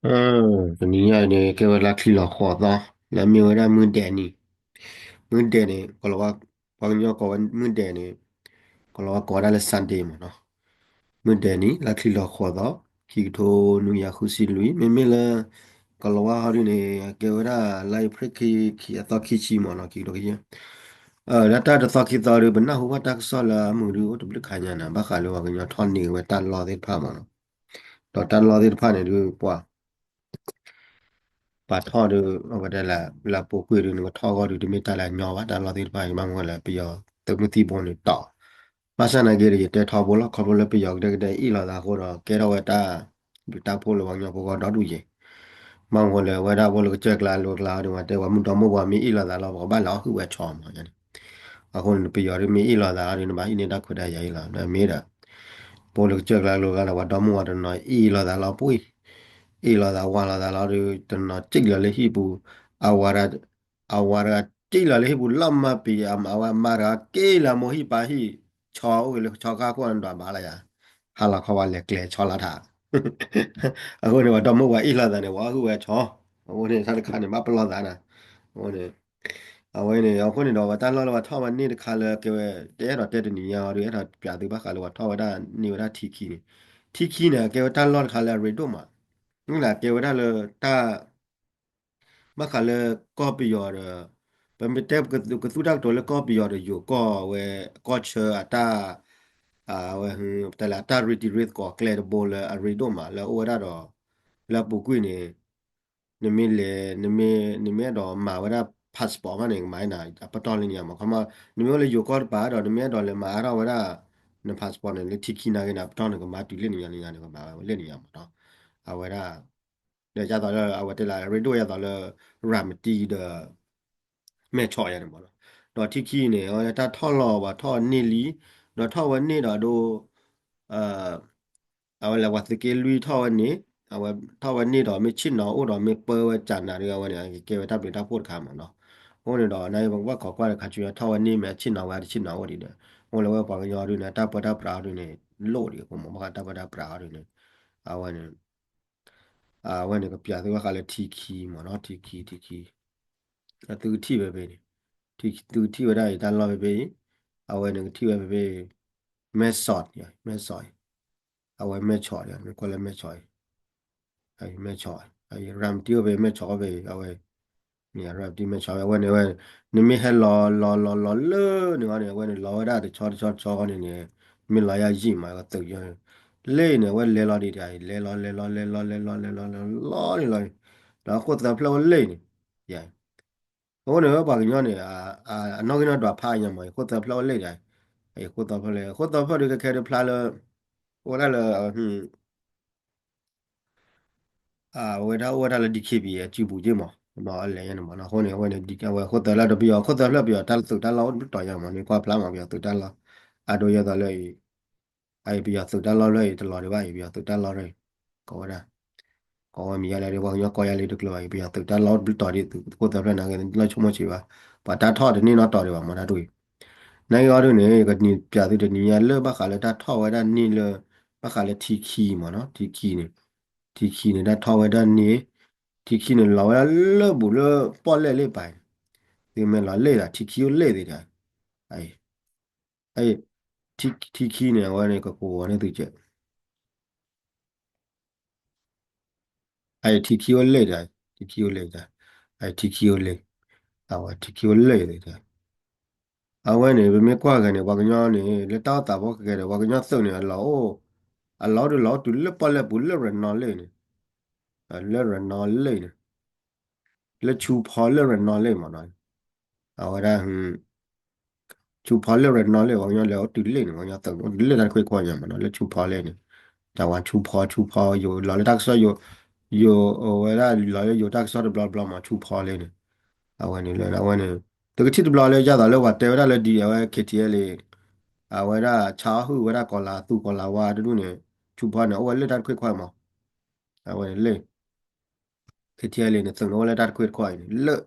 အ တနံၤညါအံၤန့ၣ် ကဲဝဲလါချံလီၤဃိးသီ လၢမ့ၢ်ဝဲဒၣ်မုၢ်ဒဲးနံၤ, မုၢ်ဒဲးန့ၣ် ကီၤလၤဝါ ပှၤကညီကိးဝဲမုၢ်ဒဲးန့ၣ် ကီၤလၤဝါကိးဝဲဒၣ်လၢ Sunday မ့ၢ်နီၤ, မုၢ်ဒဲးနံၤ လါချံလီၤဃိးသီ ခံကထိနွံကယၤဃုဆံလွံၢ် မ့မ့ၢ်လၢ ကီၤလၤဝါဟီဒုန့ၣ် ကဲဝဲဒၣ်လါအ့ဖြ့ၣ်ခံ အသီခံဆံမ့ၢ်နီၤ ခံကထိခံဆံ လၢတၢ်တသီခံသီဒု ပနၢ်ဟူဘၣ်တၢ်ကစီၣ်လၢအမုာ်ဒု အိၣ်တဘျုးခါညါန့ၣ် ဘၣ်ဃးလၢပှၤကညီထီၣ်န့ၢ်ဝဲတၢ်လီၢ်သ့ၣ်တဖၣ်မ့ၢ်နီၤ, ဒီးတၢ်လီၢ်သ့ၣ်တဖၣ်န့ၣ်ဒု ပှၤ ပှၤထီၣ်ဒု အဝဲတဲလၢ လၢပူၤကွံာ်ဒု နကထီၣ်ဂီၢ်ဒု တမ့ၢ်တၢ်လၢအညီဘၣ် တၢ်လီၢ်သ့ၣ်တဖၣ် ဘၣ်မနုၤလဲၣ် ပယီၤသုးမုၢ်သံၣ်ဘိန့ၣ်တီၢ်, ဘၣ်ဆၣ်နာ်က့ဒီး ယတဲထီဘိလီၤ ခီဖျိလၢပယီၤကဒဲကဒဲအ့ၣ်လိာ်သးအဃိဒီး ကဲထီၣ်ဝဲတၢ် ဘျုးတၢ်ဖှိၣ်လၢပှၤကညီဖိဂီၢ်ဒီဒူၣ်ယဲၢ်, ဘၣ်မနုၤလဲၣ် အဝဲဒၣ်ဖိလၢကစၢၢ်ကျါလိၤကျါဒီး ပှၤတဲပှၤမုၢ်ဒီမုၢ်ပှၤမ့ၢ်အ့ၣ်လိာ်သးလီၤ ပကဘၣ်လဲၤအီၣ်ဟုၣ်ဝဲဆီမ့ၢ်န့ၣ်, အဃိန့ၣ် ပယီၤဒုမ့ၢ်အ့ၣ်လိာ်သးအီၤဒု နဘၣ်အ့ၣ်န့ၢ်တၢ်ခွဲးတၢ်ယာ်အံၤလီၤ ဒီးမ့ၢ်ဒီး ဖိလၢကစၢၢ်ကျါလိၤကျါဒီး ပှၤဒီမုၣ်ဝဲတနီၤအ့ၣ်လိာ်သးလီၤပှံၢ်, အ့ၣ်လိာ်သးဝါလိာ်သးလီၤဒု တနီၤစံၣ်လီၤလၢဟံၣ်ပူၤ, အဝၤတဂၤ အဝၤတဂၤစံၣ်လီၤလၢဟံၣ်ပူၤလီၤမၢ်ပံၤ အဝဲမါတဂၤက့ၤလၢမိၢ်ဟံၣ်ပၢ်ဟံၣ် ဆီအိၣ်က့ၤလၢဆီခါခိၣ်နဒီးဘၣ်လၢယၤ, ဟါလီၤခီဝဲလဲၤကျဲၤဆီလီၤတၢ်, အဃိန့ၣ် ပှၤဒီမုၣ်ပှၤအ့ၣ်လိာ်သးန့ၣ် ပှၤအီၣ်ဟုၣ်ဝဲဆီ, အဃိန့ၣ် တၢ်တခါန့ၣ် ဘၣ်ပလီၢ်သးနၤ, အဃိန့ၣ် အဝဲန့ၣ် အဃိန့ၣ်ဒီး ပှၤတၢ်လီၢ်လၢပှၤထီၣ်ဝဲန့ၢ်တခါလၢကဲဝဲ တအဲၣ်ဒိးတဲတနံၤညါအီၤဒု အဲၣ်ဒိးပျးသုဘၣ်ဃးလၢပှၤထီၣ်ဝဲဒၣ်န့ၢ်ဝဲဒၣ်ထံခံန့ၣ်, ထံခံန့ၣ် ကဲဝဲတၢ်လီၢ်တခါလၢအရ့ဒိၣ်မး, မ့ၢ်လၢကဲဝဲဒၣ်လၢတၢ် ဘၣ်ဃးလၢကီၢ်ပယီၤဒီး ပမ့ၢ်တဲကသူတၢ်ကတိၤလၢကီၢ်ပယီၤဒီးယိၤကီၢ်ဝဲ ကီၢ်ဆၢအတၢ် အဝဲ တဲလၢအတၢ်ရ့တံၤရ့သကိးကျဲတဘိလၢအရ့ဒိၣ်မးလၢအအိၣ်ဝဲဒၣ်ဒီး လၢအပူၤကွံာ်န့ၣ် နမ့ၢ်လဲၤ နမ့ၢ် နမ့ၢ်အဲၣ်ဒိးမၤဝဲဒၣ် passport ဘၣ်န့ၣ် ကမၤနၤ အပတီၢ်လၢညါမး ခီမး နမ့ၢ်အိၣ်လၢယိၤကီၢ်တပၤဒီး နမ့ၢ်အဲၣ်ဒိးလဲၤမၤအါထီၣ်ဝဲဒၣ် န passport န့ၣ် လၢထံခံနာ်က့န့ၣ် အပတီၢ်န့ၣ် ကမၤတုၤလၢညါလၢညါန့ၣ် ကမၤဝဲလၢညါမးနီၤ အဝဲဒၣ် ဒီးယသိးလၢအဝဲတဲလၢ ရ့ဒိၣ်ယသိးလၢ ရၤမတံဒီး မဲၢ်ဆီးယၤန့ၣ်မးနီၤ, ဒီးထံခံန့ၣ် အဝဲတၢ်ထီၣ်လီၤပှၤထီၣ်န့ၢ်လံ, ဒီးထီၣ်ဝဲန့ၢ်ဒီးဒိ အဝဲလၢပှၤသုးက့လွံၢ်ထီၣ်ဝဲန့ၣ်, အဝဲထီၣ်ဝဲန့ၢ်ဒီးမ့ၢ်ဆ့ၣ်နီၤအိၣ်ဒီးမ့ၢ်ပၢဝဲကၢနၤဒီး အဝဲန့ၣ် ကကဲဝဲတၢ်ဘျုးတၢ်ဖှိၣ်တခါမးနီၤ, အဃိန့ၣ်ဒီး နဘၣ်ခိးကွၢ်ဒီးခါဆူညါထီၣ်ဝဲန့ၢ်မ့ၢ်ဆ့ၣ်နီၤဝဲတဆ့ၣ်နီၤအိၣ်ဒံးဒီး, အဃိလၢဝဲပှၤကညီဒုန့ၣ် တၢ်ပၢတၢ်ပြးအီၤဒုန့ၣ် လိၣ်ဒံးအဃိမး ဘၣ်ဃးတၢ်ပၢတၢ်ပြးအီၤဒုန့ၣ်, အဝဲန့ၣ် အဝဲန့ၣ်ကပျးသုဘၣ်ဃးလၢထံခံမးနီၤ ထံခံ ထံခံ, သုကထံၣ်ဝဲဖဲန့ၣ်, သုကထံၣ်ဝဲဒၣ်အံၤတၢ်လီၢ်ဖဲဖဲအံၤ, အဝဲန့ၣ်ကထံၣ်ဝဲဖဲဖဲ မဲၢ်ဆီး, မဲၢ်ဆီးအံၤ, အဝဲမဲၢ်ဆီးအံၤ မ့ၢ်ကွၢ်လၢမဲၢ်ဆီးအံၤ, မဲၢ်ဆီး, ရၤမတံအိၣ်ဖဲမဲၢ်ဆီးအိၣ်ဖဲအံၤ အဝဲ န့ၣ် ရၤမတံမဲၢ်ဆီးဝဲ အဝဲန့ၣ်ဝဲ နမ့ၢ်ဟဲလီၤလီၤလီၤလီၤလၢန့ၣ်ဃီန့ၣ် အဝဲန့ၣ်လီၤဝဲဒၣ်တဆီတဆီတဆီဃီန့ၣ်န့ၣ် မ့ၢ်လီၤယၤယံာ်မး ကသုးယၤ လ့ၣ်န့ၣ် အဝဲလဲၤလီၤဒံးတဂၤအံၤ လဲၤလီၤလဲၤလီၤလဲၤလီၤလဲၤလီၤလဲၤလီၤ လီၤန့ၣ်လီၤန့ၣ် ဒီးအခိၣ်သၢဖျၢၣ်အိၣ်လ့ၣ်န့ၣ် ယၤ အဃိန့ၣ်ဝဲပှၤကညီန့ၣ် အနီၣ်ဂံၢ်နီၣ်ဒွးဖးအညါမး အခိၣ်သၢဖျၢၣ်အိၣ်လ့ၣ်တဂၤအံၤ အခိၣ်သၢဖျၢၣ်လ့ၣ် အခိၣ်သၢဖျၢၣ်ဒုးကဲခဲဒုးဖျါလၢ အိၣ်ဝဲဒၣ်လၢ အဝဲဒၣ်အိၣ်ဝဲဒၣ်လၢ DKBA အစုပူၤက့ၢ်မး ဒီးအလဲၤညါန့ၣ်မး အဃိန့ၣ် အဝဲန့ၣ် အဝဲခိၣ်သၢဖျၢၣ်ပယီၤ ခိၣ်သၢဖျၢၣ်ပယီၤတၢ်သုးတၢ်လီၢ်အိၣ်တဘျုးတီၤညါမး မ့ၢ်ကွၢ်ဖျါမး ပယီၤသုးတၢ်လီၢ် အဒိယဲသိးလၢအံၤ အအံၤပယီၤသုးတၢ်လီၢ်လၢအံၤတလီၤဒံးဘၣ်အံၤ ပယီၤသုးတၢ်လီၢ်လၢအံၤ ကိးဝဲဒၣ် ကိးဝဲမံၤယါလဲၣ်ဒီး ပှၤကညီကိးယါလံတကျိၤဘၣ်အံၤ ပယီၤသုးတၢ်လီၢ်အိၣ်တဘျုးတီၤဒံး သုးခိၣ်သၢဖျၢၣ်နာ်က့ လီၢ်ဆိကမိၣ်ဆံးဘၣ် ပှၤတၢ်ထီၣ်တန့ၢ်နီတတီၤဒံးဘၣ်မးတၢ်တဝံၤ နာ်က့အီၤဒုန့ၣ် ကနံၤပျးသုတနံၤညါလၢဘၣ်ဃးလၢတၢ်ထီၣ်ဝဲဒၣ်န့ၢ်လၢ ဘၣ်ဃးလၢထံခံမးနီၤ ထံခံန့ၣ် ထံခံန့ၣ် တၢ်ထီၣ်ဝဲဒၣ်န့ၢ် ထံခံန့ၣ် လီၤဝဲဒၣ်လၢဘူးလၢပီၣ်လဲၣ်လ့ၣ်ပာ်န့ၣ် သုမ့ၢ်လီၤလ့ၣ်ဒီး ထံခံအိၣ်လ့ၣ်သ့ၣ်တဂၤ အံၤ ထံခံန့ၣ် အဝဲန့ၣ် ကကိးဝဲန့ၣ်သုကဲး အံၤထံခံအိၣ်လ့ၣ်ဒီး ထံခံအိၣ်လ့ၣ်ဒီး အံၤထံခံအိၣ်လ့ၣ် အဝဲထံခံအိၣ်လ့ၣ်သ့ၣ်တဂၤ အဝဲန့ၣ် ပမ့ၢ်ကွၢ်ဂ့ၤန့ၣ် ပှၤကညီန့ၣ် လၢတၢ်အိၣ်သးဖီကကဲဒီး ပှၤကညီသုးန့ၣ် အလီၤအိၣ် အလီၤအိၣ်ဒုးလီၤအိၣ်တုၤလၢပီၣ်လဲၣ်ပူၤလၢရနီၣ်လ့ၣ်န့ၣ် လၢရနီၣ်လ့ၣ်န့ၣ် လၢဆူဖီလၢရနီၣ်လ့ၣ်မးနီၤ အဝဲဒၣ် ဆူဖီလၢရနီၣ်လ့ၣ် ပှၤကညီလဲၤအိၣ်တုၤလ့ၣ်န့ၣ် ပှၤကညီသုးအိၣ်တုၤလ့ၣ်တၢ်တခွ့ၣ်တခွီညါမးနီၤ လၢဆူဖီလ့ၣ်န့ၣ် တၢ်ဝဲဆူဖီ ဆူဖီ ယိၤလီၤလၢတၢ်ကစီၣ် ယိၤ အဝဲဒၣ်လီၤလၢယိၤတၢ်ကစီၣ်တဘျီဘျီမး ဆူဖီလ့ၣ်န့ၣ် အဝဲန့ၣ်လၢ အဝဲန့ၣ် သုကထံၣ်တဘျီလၢယသးလၢပှၤတဲဝဲဒၣ်လၢဒ်အဝဲ KTLA အဝဲဒၣ်ဆါဟီၣ်ဟုၣ်ဝဲဒၣ်ကီၤလၤသူကီၤလၤဝါတဒူၣ်န့ၣ် ဆူဖီန့ၣ် အိၣ်ဝဲလၢတၢ်တခွ့ၣ်တခွီမး အဝဲန့ၣ်လၢ KTLA န့ၣ် သုးန့ၣ်အိၣ်လၢတၢ်တခွ့ၣ်တခွီအံၤန့ၣ် လၢ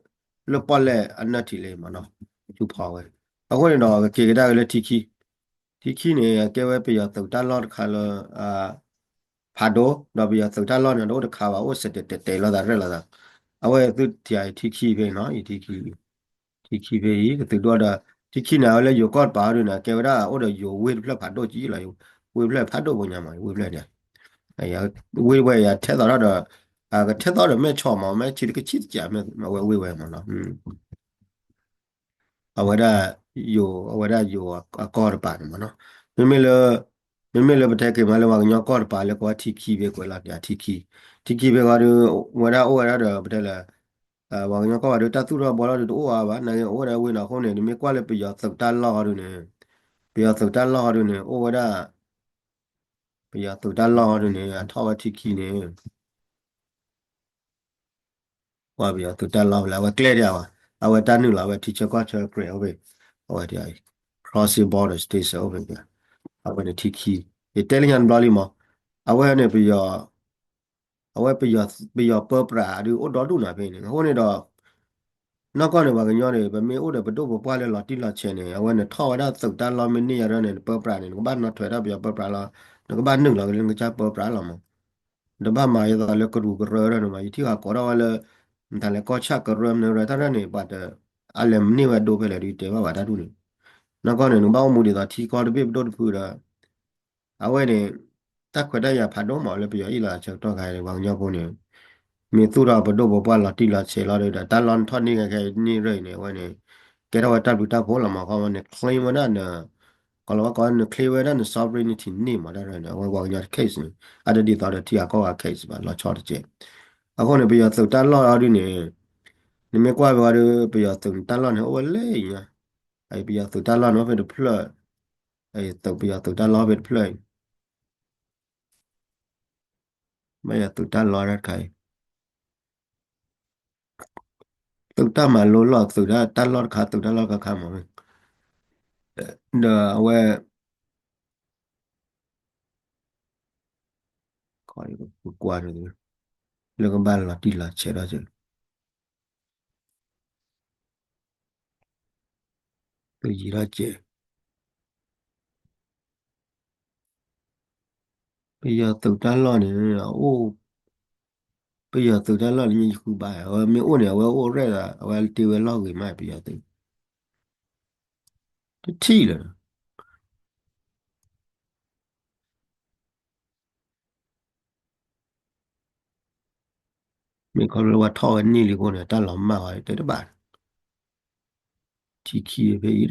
လၢပီၣ်လဲၣ်အနၢၣ်ထံးလံမးနီၤ ဆူဖီဝဲ အဃိန့ၣ်ဒီး ကက့ၤကဒါက့ၤလၢထံခံ ထံခံန့ၣ် ကဲဝဲပယီၤသုးတၢ်လီၢ်တခါလၢ အ ဖးဒိၣ်, ဒီးပယီၤသုးတၢ်လီၢ်န့ၣ် တအိၣ်တခါဘၣ်, အိၣ်စဲးတဲာ်တဲာ်တဲာ်လိာ်သးရဲၣ်လိာ်သး, အဝဲသုထံၣ်အံၤထံခံဖဲနီၤ, အံၤထံခံ, ထံခံဖဲအံၤ ကသုးဒိၣ်ဒီး ထံခံန့ၣ် အဝဲလၢယိၤကီၢ်တပၤအီၤဒုန့ၣ် ကဲဝဲဒၣ်အိၣ်ဒီးယိၤဝ့ၢ်တဖျၢၣ်ဖးဒိၣ်ကံလီၤ, ဝ့ၢ်ဖျၢၣ်ဖးဒိၣ်ဖိညါမး, ဝ့ၢ်ဖျၢၣ်န့ၣ်, ဝ့ၢ်ဝဲယၤထဲသိးထီၣ်ဒီး ကထဲသိးဒီးမဲၢ်ဆီးမး, မဲၢ်ထံတကဆံတကး အဝဲဝ့ၢ်ဝဲမးနီၤ အဝဲဒၣ်ယိၤ, အဝဲဒၣ်ယိၤအကီၢ်တပၤန့ၣ်မးနီၤ, မ့မ့ၢ်လၢ, မ့မ့ၢ်လၢပတဲက့ၤမးလၢပှၤကညီကီၢ်တပၤလၢကဝဲထံခံဖဲကွဲးလီၤတၢ်ထံခံ, ထံခံဖဲဃီဒီး ဝဲဒၣ်အိၣ်ဝဲဒၣ်ဒီး ပတဲလၢ ပှၤကညီကီၢ်ဝဲဒီးတၢ်သူၣ်ထီၣ်ဘှီထီၣ်ဒီးတအိၣ်အါဘၣ်, နာ်က့အိၣ်ဝဲဒၣ်ဝ့ၢ်နီၤအဃိန့ၣ် နမ့ၢ်ကွၢ်လၢပယီၤသုးတၢ်လီၢ်ဟီဒုန့ၣ်, ပယီၤသုးတၢ်လီၢ်ဟီဒုန့ၣ် အိၣ်ဝဲဒၣ်, ပယီၤသုးတၢ်လီၢ်ဟီဒုန့ၣ် အထီၣ်ဝဲထံခံန့ၣ် ပှၤပယီၤသုးတၢ်လီၢ်ဖဲလဲၣ် အဝဲကျဲဒၣ်ဘၣ်, အဝဲတၢ်နုာ်လီၤ အဝဲထံဆၢကီၢ်ဆၢကြဲးအိၣ်ဖဲ, အဝဲ crossing border station အိၣ်ဖဲ, အဝဲန့ၣ်ထံခံ, ယတဲလၢညါတဘျီလံမး, အဝဲန့ၣ်ပယီၤ, အဝဲပယီၤပၢပြးဒုးအိၣ်ဒီဒူၣ်နီၤဖဲန့ၣ် အဃိန့ၣ်ဒီး နီၢ်ကီၢ်န့ၣ် ပှၤကညီန့ၣ် ပမ့ၢ်အိၣ်ဒီးပဒိၣ်ပပှၢ်လၢလီၤတံၢ်လီၤဆဲးန့ၣ် အဝဲန့ၣ်ထီၣ်ဝဲဒၣ်သုးတၢ်လီၢ်မ့ၢ်န့ၢ်ယၤဒၣ်န့ၣ် နပၢပြးန့ၣ် နကဘၣ်နီၣ်ထွဲဒၣ်ပယီၤပၢပြးလီၤ, နကဘၣ်နုာ်လီၤက့ၤလၢနကစၢ်ပၢပြးလီၤမး, နတဘၣ်မၤဒ်သိးလၢကရူၢ်ကရၢဒၣ်န့ၣ်မး, ယထံၣ်ဃာ်ကိးထီၣ်ဝဲလၢ မတၤလဲၣ်ကီၢ်ဆၣ်ကရၢမနုၤရၢတၢ်ဒၣ်န့ၣ် ပှၤတ, အလဲၤမန့ၢ်ဝဲဒိဖဲလဲၣ်ဒုးတဲဘၣ်ဝဲတၢ်ဒူၣ်န့ၣ်, နီၢ်ကီၢ်န့ၣ် နကဘၣ်အိၣ်မူဒ်သိးထံကီၢ်တဘ့ၣ်ပဒိၣ်တဖုဒီး အဝဲန့ၣ် တၢ်ခွဲးတၢ်ယာ်ဖးဒိၣ်မးလၢပယီၤအ့ၣ်လိာ်အဆၢကတီၢ်ခါအံၤ ပှၤကညီဖိန့ၣ် မ့ၢ်သူၣ်ထီၣ်ပဒိၣ်ပပှၢ်လီၤတံၢ်လီၤဆဲးလီၤဒီး တၢ်လီၢ်နထီၣ်န့ၢ်ခဲခဲအံၤန့ၣ်ရၢၢ်အံၤန့ၣ် အဝဲန့ၣ် ကဲထီၣ်ဝဲတၢ်ဘျုးတၢ်ဖှိၣ်လီၤမး ခီမးန့ၣ် claim ဝဲဒၣ်န, ကီးလီၤဝဲကိးန claim ဝဲဒၣ်န sovereignty န့ၣ်မး တၢ်ရၢၢ်န့ၣ် အဝဲပှၤကညီတ case န့ၣ် အတဒ်သိးဒီးထံဂၤကီၢ်ဂၤ case ဘၣ် လီၤဆီတကဲး. အဃိန့ၣ် ပယီၤသုးတၢ်လီၢ်အီၤဒုန့ၣ် နမ့ၢ်ကွၢ်ဖဲဝဲဒီး ပယီၤသုးတၢ်လီၢ်န့ၣ် အိၣ်ဝဲလဲၣ်အံၤညါ, ပယီၤသုးတၢ်လီၢ်န့ၣ်အိၣ်ဖဲတဖျၢၣ် သုးပယီၤသုးတၢ်လီၢ်ဖဲတဖျၢၣ်အံၤ, ဘၣ်ယၤသုးတၢ်လီၢ်တခါအံၤ, သုးတၢ်မၤလိလီၢ်သုးတၢ်လီၢ်တခါ သုးတၢ်လီၢ်တခါခါမး, ဒီးအဝဲ ကွၢ် လၢကဘၣ်လီၤတံၢ်လီၤဆဲးထီၣ်က့ၤ ပယံၤထီၣ်ကဲး, ပယီၤသုးတၢ်လီၢ်န့ၣ် အိၣ်, ပယီၤသုးတၢ်လီၢ်န့ၣ် ယဃုဘၣ် အဝဲမ့ၢ်အိၣ်န့ၣ် အဝဲအိၣ်ရဲၣ်ဒီး အဝဲတ့ဝဲလီၢ်ဂ့ၤမး ပယီၤသုး တထံၣ်လၢၤ မ့ၢ်ခီဖျိဝဲထီၣ်ဝဲန့ၢ်လံအဃိန့ၣ် တၢ်လီၤမၢ်ဝဲတဲတဘၣ်, ထံခံဖဲအံၤဒီး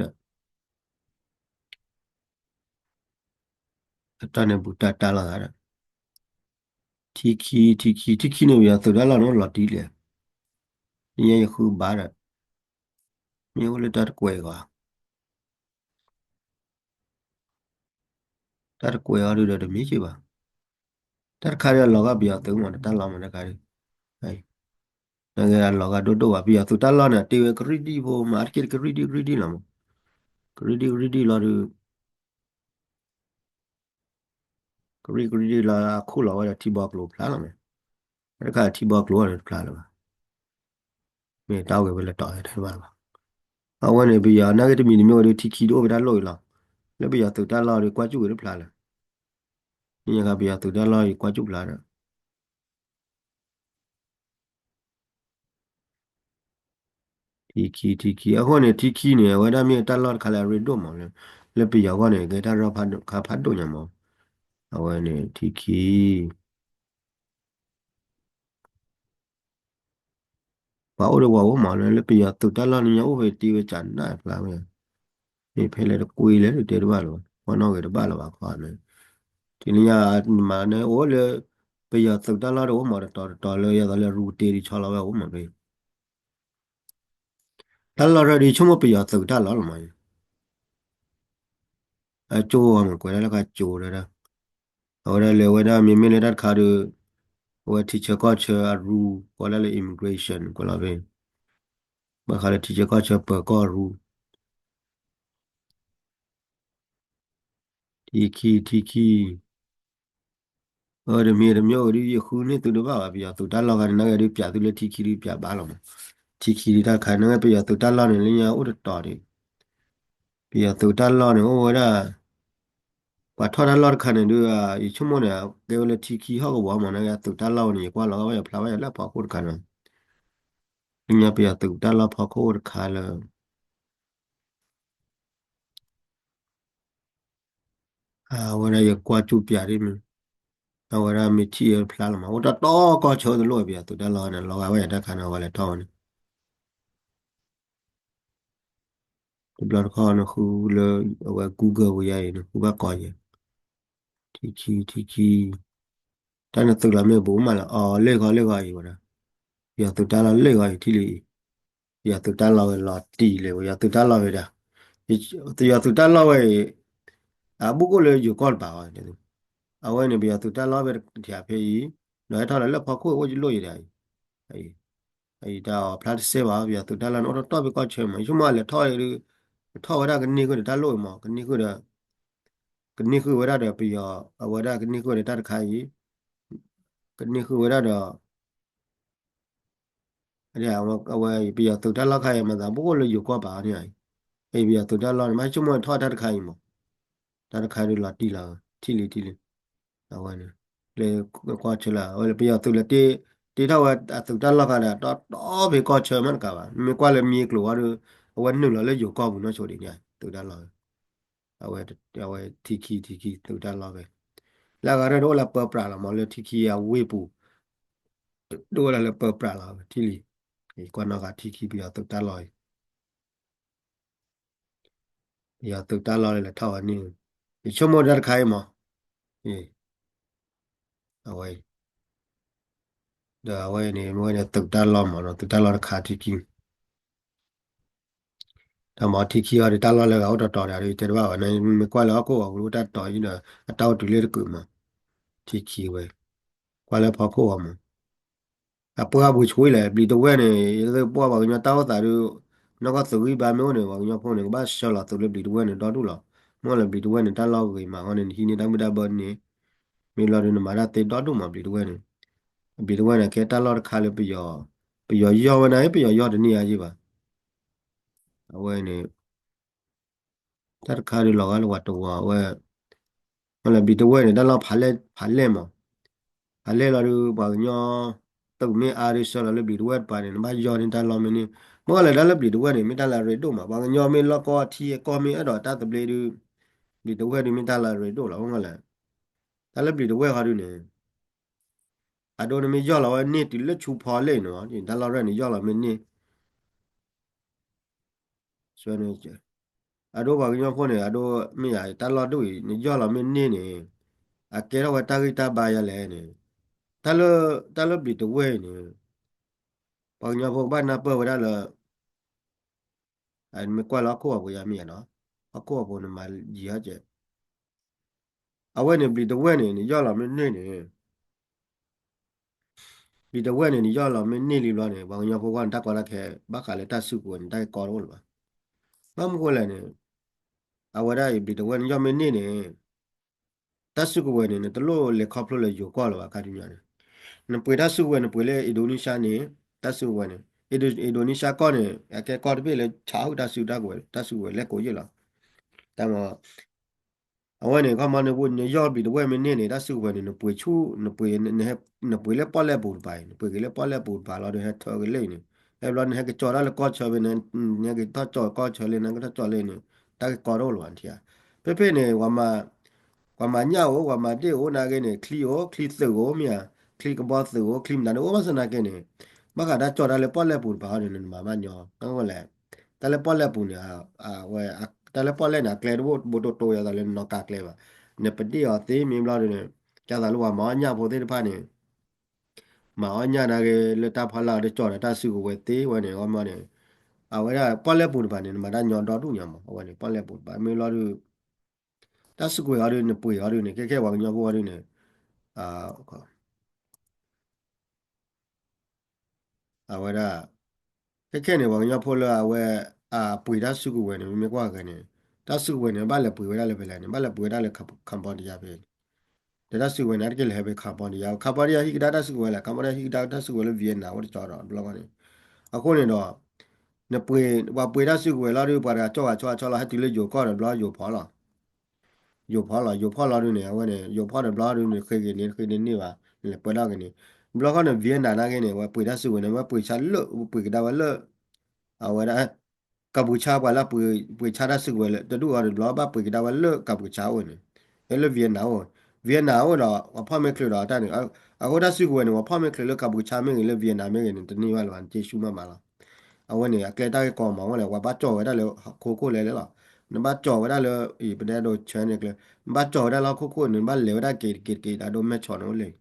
အတၢ်န့ၣ်ဘူးတၢ်တၢ်လီၤသးဒီး ထံခံ ထံခံ ထံခံန့ၣ် ပယီၤသုးတၢ်လီၢ်န့ၣ်အိၣ်လီၤတံၢ်လံ, လၢညါယဃုဘၣ်ဒီး မ့ၢ်အိၣ်လၢတၢ်တကွဲးအဂီၢ် တၢ်တကွဲးအီၤဒုဒီးတမ့ၢ်က့ၤဘၣ်, တၢ်တခါဒီးအလီၤဂာ်ပယီၤသုးမး တၢ်လီၢ်မးတခါဒီး, နဂ့ၤအလီၤဂာ်ဒိၣ်ဒိၣ်ဘၣ် ပယီၤသုးတၢ်လီၢ်န့ၣ် တ့ဝဲကရံၣ်ဒံၣ်ဖိမး အါတက့ၢ်တကရံၣ်ဒံၣ်ကရံၣ်ဒံၣ်လီၤမး, ကရံၣ်ဒံၣ်ကရံၣ်ဒံၣ်လီၤဒီး ကရံၣ်ကရံၣ်ဒံၣ်လီၤ အခူၣ်လီၤဝဲဒီးထံဘီကျိၤဖျါလီၤမး, တၢ်တခါထံဘီကျိၤန့ၣ်တဖျါလၢၤဘၣ်, မ့ၢ်တၢ်ဝဲဝဲလၢတီၤတဘၣ်လၢၤဘၣ်, အဝဲန့ၣ် ပယီၤနာ်က့တမံၤတမံၤဝဲဒီး ထံခံဒုအိၣ်ဖဲတၢ်လီၢ်အံၤလီၤ, လၢပယီၤသုးတၢ်လီၢ်ဒီးကွၢ်စူၣ်ဝဲတဖျါလၢၤ, မ့ၢ်ညါခါပယီၤသုးတၢ်လီၢ်အံၤကွၢ်စူၣ်ဖျါဒီး ထံခံ ထံခံ အဃိန့ၣ် ထံခံန့ၣ် အဝဲဒၣ်မ့ၢ်တၢ်လီၢ်တခါလၢအရ့ဒိၣ်မးလၢ လၢပယီၤအဂီၢ်န့ၣ် ကဲတၢ်လီၢ်ခါဖးဒိၣ်ညါမး, အဝဲန့ၣ် ထံခံ ပှၤအိၣ်ဒီးပှၤအိၣ်မးလၢ လၢပယီၤသုးတၢ်လီၢ်န့ၣ် ညါအိၣ်ဖဲတ့ဝဲကနၣ်ဖျါဝဲ, မ့ၢ်ဖဲလဲၣ်တကွ့လဲၣ်တဲတဘၣ်လၢၤဘၣ်, ပှၤနီၢ်ဂ့ၤတဘၣ်လၢၤဘၣ်ခီန့ၣ်, ထံန့ၣ်ညါမၤန့ၣ်အိၣ်လၢ ပယီၤသုးတၢ်လီၢ်တအိၣ်မးတတီၤတတီၤလၢယသးလၢရူတ့ဒံးဆီလီၤဝဲအိၣ်မးဖဲ တၢ်လီၢ်ရၢဒ်ဆိကမိၣ်ပယီၤသုးတၢ်လီၢ်လီၤမး, အကၠိမးကွဲးဒၣ်လၢကၠိဒၣ်, အဝဲဒၣ်လဲၤဝဲဒၣ်မ့မ့ၢ်လၢတၢ်တခါဒီး အဝဲထံဆၢကီၢ်ဆၢအရူ ကွဲးဒၣ်လၢ immigration ကွဲးလီၤဖဲ, ဘၣ်ဃးလၢထံဆၢကီၢ်ဆၢပၢၤကီၢ်ရူ ထံခံ ထံခံ အတမံၤတမံၤအိၣ်ဒုး ယဃုန့ၢ်သုတဘၣ်ဘၣ် ပယီၤသုးတၢ်လီၢ်ဂၤန့ၣ် နာ်က့ဒုးပၠးသုလၢထံခံဒုးပၠးဘၣ်လီၤမး, ထံခံဒုးတၢ်တခါ နာ်က့ပယီၤသုးတၢ်လီၢ်န့ၣ် လၢညါအိၣ်တတီၤဒံး, ပယီၤသုးတၢ်လီၢ်န့ၣ် အိၣ်ဝဲဒၣ် ပှၤထီၣ်တၢ်လီၢ်တခါန့ၣ်ဒုး ယဆိကမိၣ်န့ၣ် ကဲဝဲလၢထံခံဟီၣ်ကဝီၤမး နသုးတၢ်လီၢ်ဝဲန့ၣ် ယကွၢ်လီၤဝဲယဖျါဝဲယလၢဖီခိၣ်တခါန့ၣ် လၢညါပယီၤသုးတၢ်လီၢ်ဖီခိၣ်တခါလၢ အဝဲဒၣ်ယကွၢ်ကၠူပၠးဒ်မ့ၢ် အဝဲဒၣ်မ့ၢ်ထံၣ်အဖျါလီၤမး အိၣ်တၢ်တီကီၢ်ဆၢတလိၣ်ဝဲပယီၤသုးတၢ်လီၢ်န့ၣ် လီၤဂာ်ဝဲယတၢ်ခါန့ၣ် အဝဲလဲၤထီၣ်ဝဲန့ၣ် တဘျီတခီၣ်နဃုလၢ အဝဲ Google ဝဲယါအံၤ နဃုဘၣ်ကီယဲၢ် ထံခံ ထံခံ တၢ်နသုးလီၤမ့ၢ်ဘူးမးလၢ အီၤ လ့ၢ်ဂီၤ လ့ၢ်ဂီၤအံၤဝဲဒၣ် ပယီၤသုးတၢ်လီၢ်လ့ၢ်ဂီၤအံၤထံၣ်လံအံၤ ပယီၤသုးတၢ်လီၢ်ဝဲလီၤတံၢ်လံ ပယီၤသုးတၢ်လီၢ်ဝဲဒၣ် ပယီၤသုးတၢ်လီၢ်ဝဲအံၤ အဘူးကအိၣ်လၢယိၤကီၢ်တဘၣ်အီၤ အဝဲန့ၣ် ပယီၤသုးတၢ်လီၢ်ဝဲတထံၣ်ဖဲအံၤ ဒီးဟဲထီၣ်လၢလၢဖီခိၣ်အိၣ်ယလိၣ်ယဲဒၣ်အံၤ အံၤတၢ်အီၤဖျါတစဲးဘၣ် ပယီၤသုးတၢ်လီၢ်န့ၣ် အိၣ်တတီၢ်ဖဲကီၢ်ဆၢမး ယဆိကမိၣ်အလဲၤထီၣ်ဒုး ထီၣ်ဝဲဒၣ်ကန့ၢ်ဃုာ်ဒီးတၢ်လိၣ်အံၤမး ကန့ၢ်ဃုာ်ဒီး ကန့ၢ်ဃုာ်ဝဲဒၣ်ဒီးပယီၤ အဝဲဒၣ်ကန့ၢ်ဃုာ်ဒီးတၢ်တခါအံၤ ကန့ၢ်ဃုာ်ဝဲဒၣ်ဒီး အဝဲပယီၤသုးတၢ်လီၢ်ခါအံၤ မၤသးဘူးကအိၣ်လၢယိၤကီၢ်ဘၣ်န့ၣ်အံၤ အံၤပယီၤသုးတၢ်လီၢ်န့ၣ် မ့ၢ်ဆိကမိၣ်ထီၣ်တၢ်တခါအံၤမး တၢ်တခါဒုးလီၤတံၢ်လီၤ ထံၣ်လံထံၣ်လံ အဝဲန့ၣ် လၢကွၢ်ဆၢလၢ အဝဲလၢပယီၤသုးလၢတ့ထီၣ်ဝဲအသုးတၢ်လီၢ်ခါဒီး တီတီဖဲကီၢ်ဆၢမးတကးဘၣ် မ့ၢ်ကွၢ်လၢမံၤကျိၤဝဲဒီး အဝဲနုာ်လီၤလၢယိၤကီၢ်ပူၤနီၢ်ဆိဒံးန့ၣ် သုးတၢ်လီၢ် အဝဲ အဝဲထံခံ ထံခံသုးတၢ်လီၢ်ဖဲ လၢအဂၤဒီး တအိၣ်လၢပၢပြးလီၤမး လၢထံခံအဝ့ၢ်ပူၤ တအိၣ်လၢလၢပၢပြးလီၤ ထံၣ်လံ ကွၢ်နီၢ်ဂၤထံခံပယီၤသုးတၢ်လီၢ်အံၤ ပယီၤသုးတၢ်လီၢ်လၢလဲၤထီၣ်ဝဲန့ၣ် ယဆိကမိၣ်တၢ်တခါအံၤမး အဝဲ ဒီးအဝဲန့ၣ် မ့ၢ်ဝဲန့ၣ်သုးတၢ်လီၢ်မးနီၤ သုးတၢ်လီၢ်တခါထံခံ တၢ်မၤထံခံအီၤဒီးတၢ်လီၢ်လၢဂၤအိၣ်တတီၤဒီး တဲတဘၣ်ဘၣ်န့ၣ် မ့ၢ်ကွၢ်လၢဟီၣ်ခိၣ်ဂီၤပူၤတၢ်တီၤအံၤဒီး အတၢ်အိၣ်တုၤလၢတကုာ်မး ထံခံဝဲ ကွၢ်လၢဖီခိၣ်ဂီၤမး အပှၤဘှံးဆှံလဲၣ် ဘျံးတဝဲၢ်န့ၣ် ယသ့ၣ်ပှၢ်ပှၤကညီတၢ်အိၣ်သးဒုး နီၢ်ကီၢ်သုးဂံၢ်ဘါမ့ၢ်အိၣ်န့ၣ် ပှၤကညီဖိန့ၣ် ကဘၣ်ဆှၢလီၤသုးလၢဘျံးတဝဲၢ်န့ၣ်ဒီဒူၣ်လီၤ. မ့ၢ်လၢဘျံးတဝဲၢ်န့ၣ် တၢ်လီၢ်ဂ့ၤမးအဃိန့ၣ် နဟံးန့ၢ်တၢ်မုၢ်တၢ်ဘၢန့ၣ် မ့ၢ်လီၤဒုးနမၤတၢ်သ့ဒီဒူၣ်မး ဘျံးတဝဲၢ်န့ၣ် ဘျံးတဝဲၢ်န့ၣ် ကဲတၢ်လီၢ်တခါလၢပယီၤ ပယီၤယီၢ်ဝဲဒၣ် ပယီၤယီၢ်တန့ၢ်အါယံၤဘၣ် အဝဲန့ၣ် တၢ်တခါဒုးလီၤဂာ်လၢပှၤတဝီၤဝဲ မ့ၢ်လၢဘျံးတဝဲၢ်န့ၣ် တၢ်လီၢ်ဖးလဲၢ်မး ဖးလဲၢ်လီၤဒုး ပှၤကညီ သုးမ့ၢ်အါဒုးဆှၢလီၤလၢဘျံးတဝဲၢ်တပၤန့ၣ် နဘၣ်ယီၢ်န့ၢ်တၢ်လီၢ်မ့ၢ်န့ၢ် မ့ၢ်လၢတၢ်လၢဘျံးတဝဲၢ်န့ၣ် မ့ၢ်တၢ်လၢအရ့ဒိၣ်မး ပှၤကညီမ့ၢ်လီၢ်ကီၢ်ထံအကီၢ်မ့ၢ်အဲၣ်ဒိးတၢ်သဘျ့ဒုး ဘျံးတဝဲၢ်ဒုးမ့ၢ်တၢ်လၢအရ့ဒိၣ်လီၤ မ့ၢ်လၢ တၢ်လၢဘျံးတဝဲၢ်ဃီဒုးန့ၣ် အဒိနမ့ၢ်ယီၢ်လီၤဝဲန့ၢ်တုၤလၢဆူဖီလဲၣ်န့ၣ် တၢ်လီၢ်ရဲၣ်န့ၣ် ယီၢ်လီၤမ့ၢ်န့ၢ် အဒိပှၤကညီဖိန့ၣ် အဒိမ့ၢ်ယၤ တၢ်လီၢ်ဒိၣ်အံၤ နယီၢ်လီၤမ့ၢ်န့ၢ်န့ၣ် အကဲထီၣ်ဝဲတၢ်ဂံၢ်တၢ်ဘါယၤလဲၣ်န့ၣ် တၢ်လၢ တၢ်လၢဘျံးတဝဲၢ်အံၤန့ၣ် ပှၤကညီဖိကဘၣ်နၢ်ပၢၢ်ဝဲဒၣ်လၢ မ့ၢ်ကွၢ်လၢဟီၣ်ခိၣ်အပူၤယၤမ့ၢ်ယၤနီၤ ဟီၣ်ခိၣ်အပူၤနမၤယံၤဟီၣ်ကဲး အဝဲန့ၣ်ဘျံးတဝဲၢ်န့ၣ် နယီၢ်လီၤမ့ၢ်န့ၢ်န့ၣ် ဘျံးတဝဲၢ်န့ၣ် နယီၢ်လီၤမ့ၢ်န့ၢ်လံဘျီန့ၣ် ပှၤကညီဖိကွၢ်န့ၣ် တၢ်ကီတၢ်ခဲ ဘၣ်ဃးလၢတၢ်စုကဝဲၤန့ၣ် တၢ်ကီတအိၣ်လၢၤဘၣ်. ဘၣ်မနုၤဃိလဲၣ်န့ၣ် အဝဲဒၣ်အံၤ ဘျံးတဝဲၢ်န့ၣ် ယီၢ်မ့ၢ်န့ၢ်န့ၣ် တၢ်စုကဝဲၤန့ၣ် နတလိၣ်လဲၤခီဖျိလၢယိၤကီၢ်လၢၤဘၣ် ခါဆူညါန့ၣ် နပှ့ၤတၢ်စုကဝဲၤ နပှ့ၤလၢအံၣ်ဒိနံၡါန့ၣ် တၢ်စုကဝဲၤန့ၣ် အံၣ်ဒိနံၡါကီၢ်န့ၣ် အကဲကီၢ်တဘ့ၣ်လၢဆးဟုၣ်တၢ်စုတၢ်ကဝဲၤ တၢ်စုကဝဲၤလဲၤကိးယ့ၢ်လီၤ. တၢ်မ အဝဲန့ၣ် ခီမီန့ၣ် နယီၢ်ဘျံးတဝဲၢ်မ့ၢ်န့ၢ်န့ၣ် တၢ်စုကဝဲၤန့ၣ် နပှ့ၤဆူ နပှ့ၤ နပှ့ၤလၢပီၣ်လဲၣ်ပူၤတပၤအံၤ နပှ့ၤက့ၤလၢပီၣ်လဲၣ်ပူၤတပၤလီၤဒီး ဟဲထၢက့ၤလၢအံၤန့ၣ် ဟဲဘျီနဟဲက့ၤကၠီတၢ်လၢကီၢ်ဆၢဖဲန့ၣ် နဟဲက့ၤထီၣ်ကၠီကီၢ်ဆၢလၢ နကထီၣ်ကၠီလၢအံၤန့ၣ် တၢ်ကကီတအိၣ်လၢၤဘၣ်နထံၣ်ဧါ. ဖဲဖဲန့ၣ် ပှၤမၤညၣ်အိၣ် ပှၤမၤဒ့ၣ်အိၣ်နာ်က့န့ၣ် ချံအိၣ် ချံသုးအိၣ်မ့ၢ်ဧါ ချံကဘီသုးအိၣ် ချံမတၤဒ်အိၣ်ဘၣ်ဆၣ်နာ်က့န့ၣ် ဘၣ်ဃးတၢ်ကၠီတၢ်လၢပီၣ်လဲၣ်ပူၤတပၤဃီန့ၣ် နမၤဘၣ်ညီ ကလဲၣ် တၢ်လၢပီၣ်လဲၣ်ပူၤန့ၣ် ဝဲ တၢ်လၢပီၣ်လဲၣ်န့ၣ် အကျဲတဘိတဘိတိတိယသးလၢနနီၢ်ကါကျဲဘၣ်. နပဒ့ၣ်အီၤသ့မ့ၢ်ဘျီဒ်န့ၣ် ကသးလၢပှၤမၤအီၣ်ညၣ်ဖိသ့ၣ်တဖၣ်န့ၣ် မၤအီၣ်ညၣ်နာ်က့ လၢတၢ်ဖီလာ်အီၤတကၠီဒီးတၢ်စုကဝဲၤသ့ဝဲန့ၣ် အဝဲမ့ၢ်န့ၣ် အဝဲဒၣ်ပီၣ်လဲၣ်ပူၤတပၤန့ၣ် နမၤတၢ်ညီဒီဒူၣ်ညါမး အဝဲန့ၣ် ပီၣ်လဲၣ်ပူၤတပၤ မ့ၢ်ဘျီဒ် တၢ်စုကဝဲၤအီၤဒ်န့ၣ် ပှ့ၤအီၤဒ်န့ၣ် ခဲခဲပှၤကညီဖိအီၤဒ်န့ၣ် အဝဲဒၣ် ခဲခဲန့ၣ် ပှၤကညီဖိလၢအဝဲ အပှ့ၤတၢ်စုကဝဲၤန့ၣ် မ့မ့ၢ်ကွၢ်ဂၤန့ၣ် တၢ်စုကဝဲၤန့ၣ် ဘၣ်လဲၤပှ့ၤဝဲဒၣ်လၢဖဲလဲၣ်န့ၣ် ဘၣ်လဲၤပှ့ၤဝဲဒၣ်လၢ Cambodia ဖဲန့ၣ် ဒီးတၢ်စုကဝဲၤန့ၣ် အါတက့ၢ်လဲၤဟဲဖဲ Cambodia Cambodia ဟံးကဒါတၢ်စုကဝဲၤလဲၣ် Cambodia ဟံးကဒါတၢ်စုကဝဲၤလၢ Vietnam အိၣ်တကၠီဒီးဘျီန့ၣ် အဃိန့ၣ်ဒီး နပှ့ၤ ပှၤပှ့ၤတၢ်စုကဝဲၤလီၤဒ် ပှၤတဂၤကၠီဂၤဆီဆီလီၤ ဟဲတုၤလၢယိၤကီၢ်ဒီးဘျီယိၤဖီလီၤ ယိၤဖီၣ်လီၤ ယိၤဖီၣ်လီၤဒုးန့ၣ် အဝဲန့ၣ် ယိၤဖီၣ်တဘျီဒုးန့ၣ် ဃ့က့ၤန့ၣ် ဃ့န့ၢ်န့ၢ်ဘၣ် လဲၤပှဲၤထီၣ်က့ၤန့ၣ် ဘျီဃီန့ၣ် Vietnam နာ်က့န့ၣ် အဝဲပှ့ၤတၢ်စုကဝဲၤန့ၣ် အဝဲပှ့ၤဆါလၢ ပှ့ၤကဒါဝဲလၢ အဝဲဒၣ် ကၣ်ပူၤဆါပှၤလၢပှ့ၤဆါတၢ်စုကဝဲၤလၢ တဒူၣ်အီၤတဘျီဘၣ်ပှ့ၤကဒါဝဲလၢကၣ်ပူၤဆါအိၣ်န့ၣ် လၢ Vietnam အိၣ် Vietnam အိၣ်ဒီး ပှၤဖီၣ်မ့ၢ်ချုးဒီးတၢ်န့ၣ် အဃိတၢ်စုကဝဲၤန့ၣ် ပှၤဖီၣ်မ့ၢ်ချုးလၢကၣ်ပူၤဆါမ့ၢ်ဂ့ၤ လၢ Vietnam မ့ၢ်ဂ့ၤန့ၣ် တန့ၢ်ဘၣ်လၢၤဘၣ် နက့ၤဆူမးမးလီၤ အဝဲန့ၣ် အကျဲတၢ်ဂ့ၢ်ကီမး အဃိန့ၣ် ပှၤဘၣ်ကၠီၣ်ဝဲဒၣ်လၢ ခိခိၣ်လဲၤလဲၤလီၤ နဘၣ်ကၠီၣ်ဝဲဒၣ်လၢ ပတဲဒိးဆၢန့ၣ်ကျဲ နဘၣ်ကၠီၣ်ဝဲဒၣ်လၢခိခိၣ်န့ၣ် နဘၣ်လဲၤဝဲဒၣ်က့ၤတက့ၤတက့ၤ တၢ်ဒိၣ်မဲၢ်ဆီးန့ၣ်အိၣ်လၢ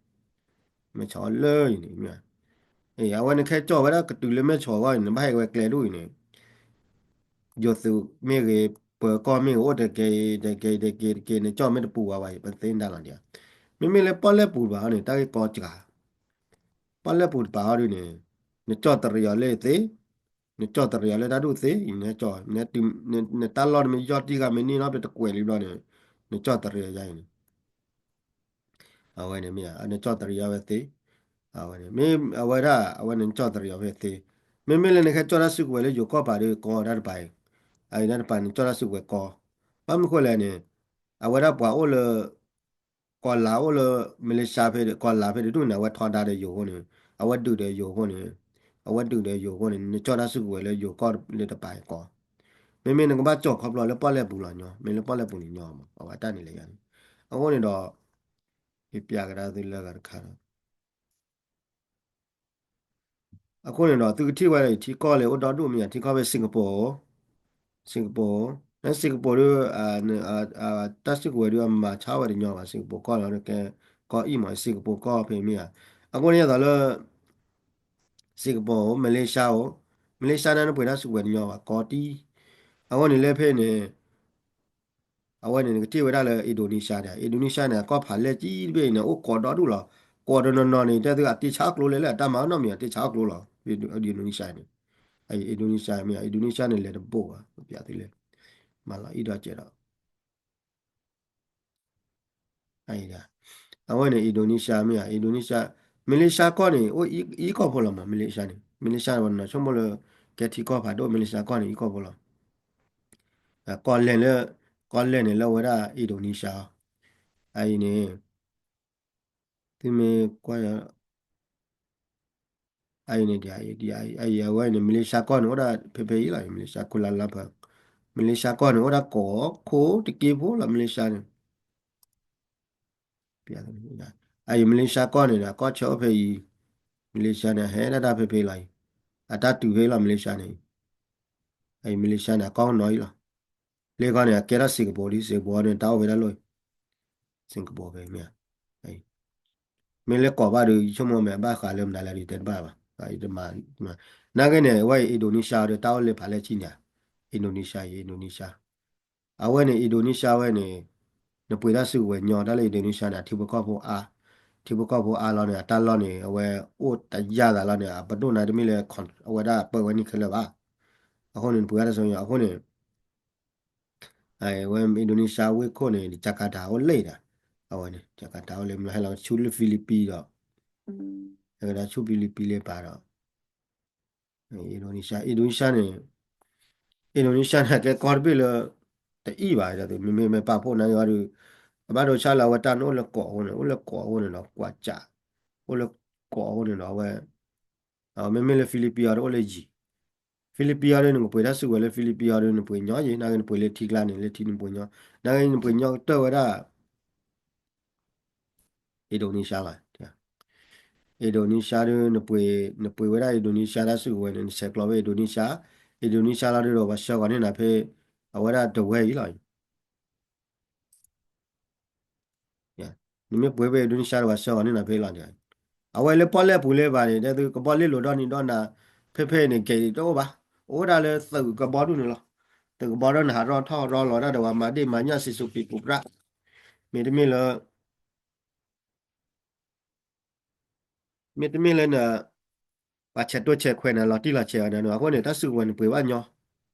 မဲၢ်ဆီးလၢအံၤန့ၣ် အဝဲနခဲကၠီၣ်ဝဲဒၣ်ကတုၤလၢမဲၢ်ဆီးအဂီၢ်အံၤ နဘၣ်ဟဲဝဲကျဲဒိၣ်အံၤန့ၣ် ယိၤသုးမ့ၢ်ဂ့ၤ ပၢၤကီၢ်မ့ၢ်ဂ့ၤ အိၣ်တက့ၤတက့ၤတက့ၤတက့ၤ နကၠီၣ်မ့ၢ်တပူၤဝဲဘၣ်အံၤ ပသ့ၣ်ညါလီၤဒံး မ့မ့ၢ်လၢပီၣ်လဲၣ်ပူၤတပၤန့ၣ် တၢ်ဂ့ၢ်ကီစှၤ ပီၣ်လဲၣ်ပူၤတပၤအီၤဒုးန့ၣ် နကၠီၣ်တရံးအီၤလၢသ့ နကၠီၣ်တရံးအီၤလၢတၢ်ဒူၣ်သ့ နကၠီၣ် နတၢ်လီၢ်တမ့ၢ်ယီၢ်တံၢ်ဂၤမ့ၢ်န့ၢ်နီတကွဲးလံဘျီန့ၣ် နကၠီၣ်တရံးအီၤယါအံၤန့ၣ် အဝဲန့ၣ်မ့ၢ် နကၠီၣ်တရံးအီၤဝဲသ့ အဝဲန့ၣ် မ့ၢ်အဝဲဒၣ် အဝဲန့ၣ်နကၠီၣ်တရံးအီၤဝဲသ့ မ့မ့ၢ်လၢနခဲကၠီၣ်တၢ်စုကဝဲၤလၢယိၤကီၢ်ပၤဒီးကီတၢ်တပၤအံၤ အအံၤတၢ်တပၤနကၠီၣ်တၢ်စုကဝဲၤကီ ဘၣ်မနုၤဃိလဲၣ်န့ၣ် အဝဲဒၣ်ပှၤအိၣ်လၢ ကီၢ်လၤအိၣ်လၢ မလ့ၡါဖဲ ကီၢ်လၤဖဲတဒူၣ်န့ၣ် အဝဲထီဒါဒီးယိၤအဃိန့ၣ် အဝဲဒုးဒီးယိၤအဃိန့ၣ် အဝဲဒုးဒီးယိၤအဃိန့ၣ် နကၠီၣ်တၢ်စုကဝဲၤလၢယိၤကီၢ်လၢတပၤအံၤကီ မ့မ့ၢ်နကဘၣ်ကၠီၣ်ခီဖျိလၢပီၣ်လဲၣ်ပူၤလီၤညီ မ့ၢ်လၢပီၣ်လဲၣ်ပူၤန့ၣ်ညီမး အဝဲတၢ်န့ၣ်လဲၣ်ယါန့ၣ် အဃိန့ၣ်ဒီး ယပျးကဒါသုလၢဂၤတခါဒီး အဃိန့ၣ်ဒီး သုကထံၣ်ဝဲဒၣ်အံၤ ထံကီၢ်လၢအိၣ်ဒီဒူၣ်မ့ၢ်ဧါ ထံကီၢ်ဖဲ Singapore, Singapore, န Singapore ဒီး တၢ်စုကဝဲၤဒီးအမၤဆါဝဲတညီဘၣ် Singapore ကီၢ်လီၤ ကဲ ကီၢ်အံၣ်မး Singapore ကီၢ်ဖဲမ့ၢ်ဧါ အဃိန့ၣ်သိးလၢ Singapore အိၣ် Malaysia အိၣ် Malaysia န့ၣ် နပှ့ၤတၢ်စုကဝဲၤတညီဘၣ် ကီၢ်တံၢ် အဃိန့ၣ်လၢဖဲန့ၣ် အဝဲန့ၣ်နကထံၣ်ဝဲဒၣ်လၢ Indonesia န့ၣ် Indonesia န့ၣ် အကီၢ်ဖးလဲၢ်ကံတဘ့ၣ်အံၤန့ၣ် အိၣ်ကိးဒီဒူၣ်လီၤ ကိးတနီၤနီၤန့ၣ် တဲသုအတ့ဆါအကျိၤလဲၣ်လၢအတၢ်မၤနီတမံၤအတ့ဆါအကျိၤလီၤ Indonesia န့ၣ် Indonesia မ့ၢ် Indonesia န့ၣ် လဲၤတဘိးဘၣ် ပျးသုလဲၣ် မၤလီၤအံၣ်ဒီးစဲးဒီး အဝဲန့ၣ် Indonesia မ့ၢ်ဧါ Indonesia, Malaysia ကီၢ်န့ၣ် အိၣ်အံၣ်ကီၢ်ဖိလီၤမး Malaysia န့ၣ် Malaysia ဝဲနီၤဆိကမိၣ်လၢ ကဲထံကီၢ်ဖးဒိၣ် Malaysia ကီၢ်န့ၣ် အံၣ်ကီၢ်ဖိလီၤ ကီၢ်လဲၢ်လၢ ကီၢ်လဲၢ်န့ၣ်လၢဝဲဒၣ် Indonesia အံၤန့ၣ် သုမ့ၢ်ကွၢ် အံၤန့ၣ် အံၤအဝဲန့ၣ် Malaysia ကီၢ်န့ၣ် အိၣ်ဒၣ်ဖဲဖဲအံၤလီၤ Malaysia Kuala Lumpur, Malaysia ကီၢ်န့ၣ် အိၣ်ဒၣ်ကိးခိၣ်တက့ဖိလီၤ Malaysia န့ၣ် အံၤ Malaysia ကီၢ်န့ၣ်ဒီး ကီၢ်ဆၢအိၣ်ဖဲအံၤ Malaysia န့ၣ် ဟဲဒၣ်တၢ်ဖဲဖဲလီၤအံၤ အတၢ်တုၤဖဲလီၤ Malaysia န့ၣ် အံၤ Malaysia န့ၣ် အကီၢ်နီၤအံၤလီၤ လ့ၢ်ခီန့ၣ် အကဲထီၣ် Singapore ဒ် Singapore န့ၣ် တၢ်အိၣ်ဖဲဒၣ်လိၣ် Singapore ဖဲမ့ၢ် မ့ၢ်လၢကိးဘၣ်ဒီး ယဆိကမိၣ်မ့ၢ်အဘၣ်ဃးလၢမနုၤလဲၣ်ဒီး ယတဲတဘၣ်ဘၣ် နာ်က့န့ၣ် အဝဲအံၤ Indonesia ဒီး တၢ်အိၣ်လၢဖးလဲၢ်ဆံညါ Indonesia အံၤ Indonesia အဝဲန့ၣ် Indonesia ဝဲန့ၣ် နပှ့ၤတၢ်စုကဝဲၤညီတၢ်လၢ Indonesia န့ၣ် ထံဖိကီၢ်ဖိအါ ထံဖိကီၢ်ဖိအါလီၤန့ၣ် အတၢ်လီၢ်န့ၣ် အဝဲအိၣ်တယၢ်သးလီၤန့ၣ် အပဒိၣ်နၤတမ့ၢ်လၢ အဝဲဒၣ်ပၢဝဲန့ၣ်ခဲလၢာ်ဘၣ် အဃိန့ၣ် နပှ့ၤတၢ်စုကဝဲၤညီ အဃိန့ၣ် ဝဲ Indonesia ဝ့ၢ်ခိၣ်န့ၣ် Jakarta အိၣ်လၢၤဒီး အဝဲန့ၣ် Jakarta အိၣ်လၢၤ မ့ၢ်ဟဲလီၤဆူလၢ Philippines ဒီး ဟဲကဒါဆူ Philippines လၢၤပၤဒီး Indonesia, Indonesia န့ၣ် Indonesia န့ၣ် ကဲကီၢ်တဘ့ၣ်လၢ တအံၣ်ဘၣ် မ့မ့ၢ်မ့ၢ်ပာ်ဖှိၣ်နၤယွၤဒီး အဘၣ်ဒိဆါလၢအဝဲတၢ်န့ၣ်အိၣ်လၢကိးအဃိန့ၣ် အိၣ်လၢကိးအဃိန့ၣ်ဒီး ကွၢ်စး အိၣ်လၢကိးအဃိန့ၣ်ဒီး အဝဲ မ့မ့ၢ်လၢ Philippines အီၤဒီးအိၣ်လၢယံၤ Philippines အီၤဒီး နကပှ့ၤတၢ်စုကဝဲၤလၢ Philippines အီၤဒီး နပှ့ၤညီယံၤ နာ်က့နပှ့ၤလၢထံကျါန့ၣ် လၢထံနပှ့ၤညီ နာ်က့နပှ့ၤညီကတၢၢ်ဝဲဒၣ် Indonesia လီၤ Indonesia ဒီး နပှ့ၤ နပှ့ၤဝဲဒၣ် Indonesia တၢ်စုကဝဲၤန့ၣ် နဆဲးကျိးဝဲ Indonesia, Indonesia လီၤဒုးဒီး ပှၤဆှၢဂီၤန့ၢ်နၤဖဲ အဝဲဒၣ်တဝဲအံၤလီၤ. နမ့ၢ်ပှ့ၤဖဲ Indonesia ဒီး ပှၤဆှၢဂီၤန့ၢ်နၤဖဲလီၤ. အဝဲလၢပီၣ်လဲၣ်ပူၤလၢၤဘၣ်န့ၣ် တဲသုကဘီလ့လိာ်ဒီနံၤဒီနၤ ဖဲဖဲန့ၣ် ကဲတအိၣ်ဘၣ်. အိၣ်ဒၣ်လၢသုးကဘီဒူၣ်န့ၣ်လီၤ. သုးကဘီဒီးနဟးရီၣ်ထီၣ်ရီၣ်လီၤဒၣ်ဒီး ပှၤမၤဒ့ၣ်မၤညၣ် စံစိပံၤပူၤပြၣ် မ့တမ့ၢ်လၢ မ့တမ့ၢ်လၢန ပှၤဆဲးတိၢ်ဆဲးခွဲးနၤ လီၤတံၢ်လီၤဆဲးအီၤန့ၣ် အဃိန့ၣ် တၢ်စုကဝဲၤန့ၣ်ပှ့ၤဘၣ်ညီ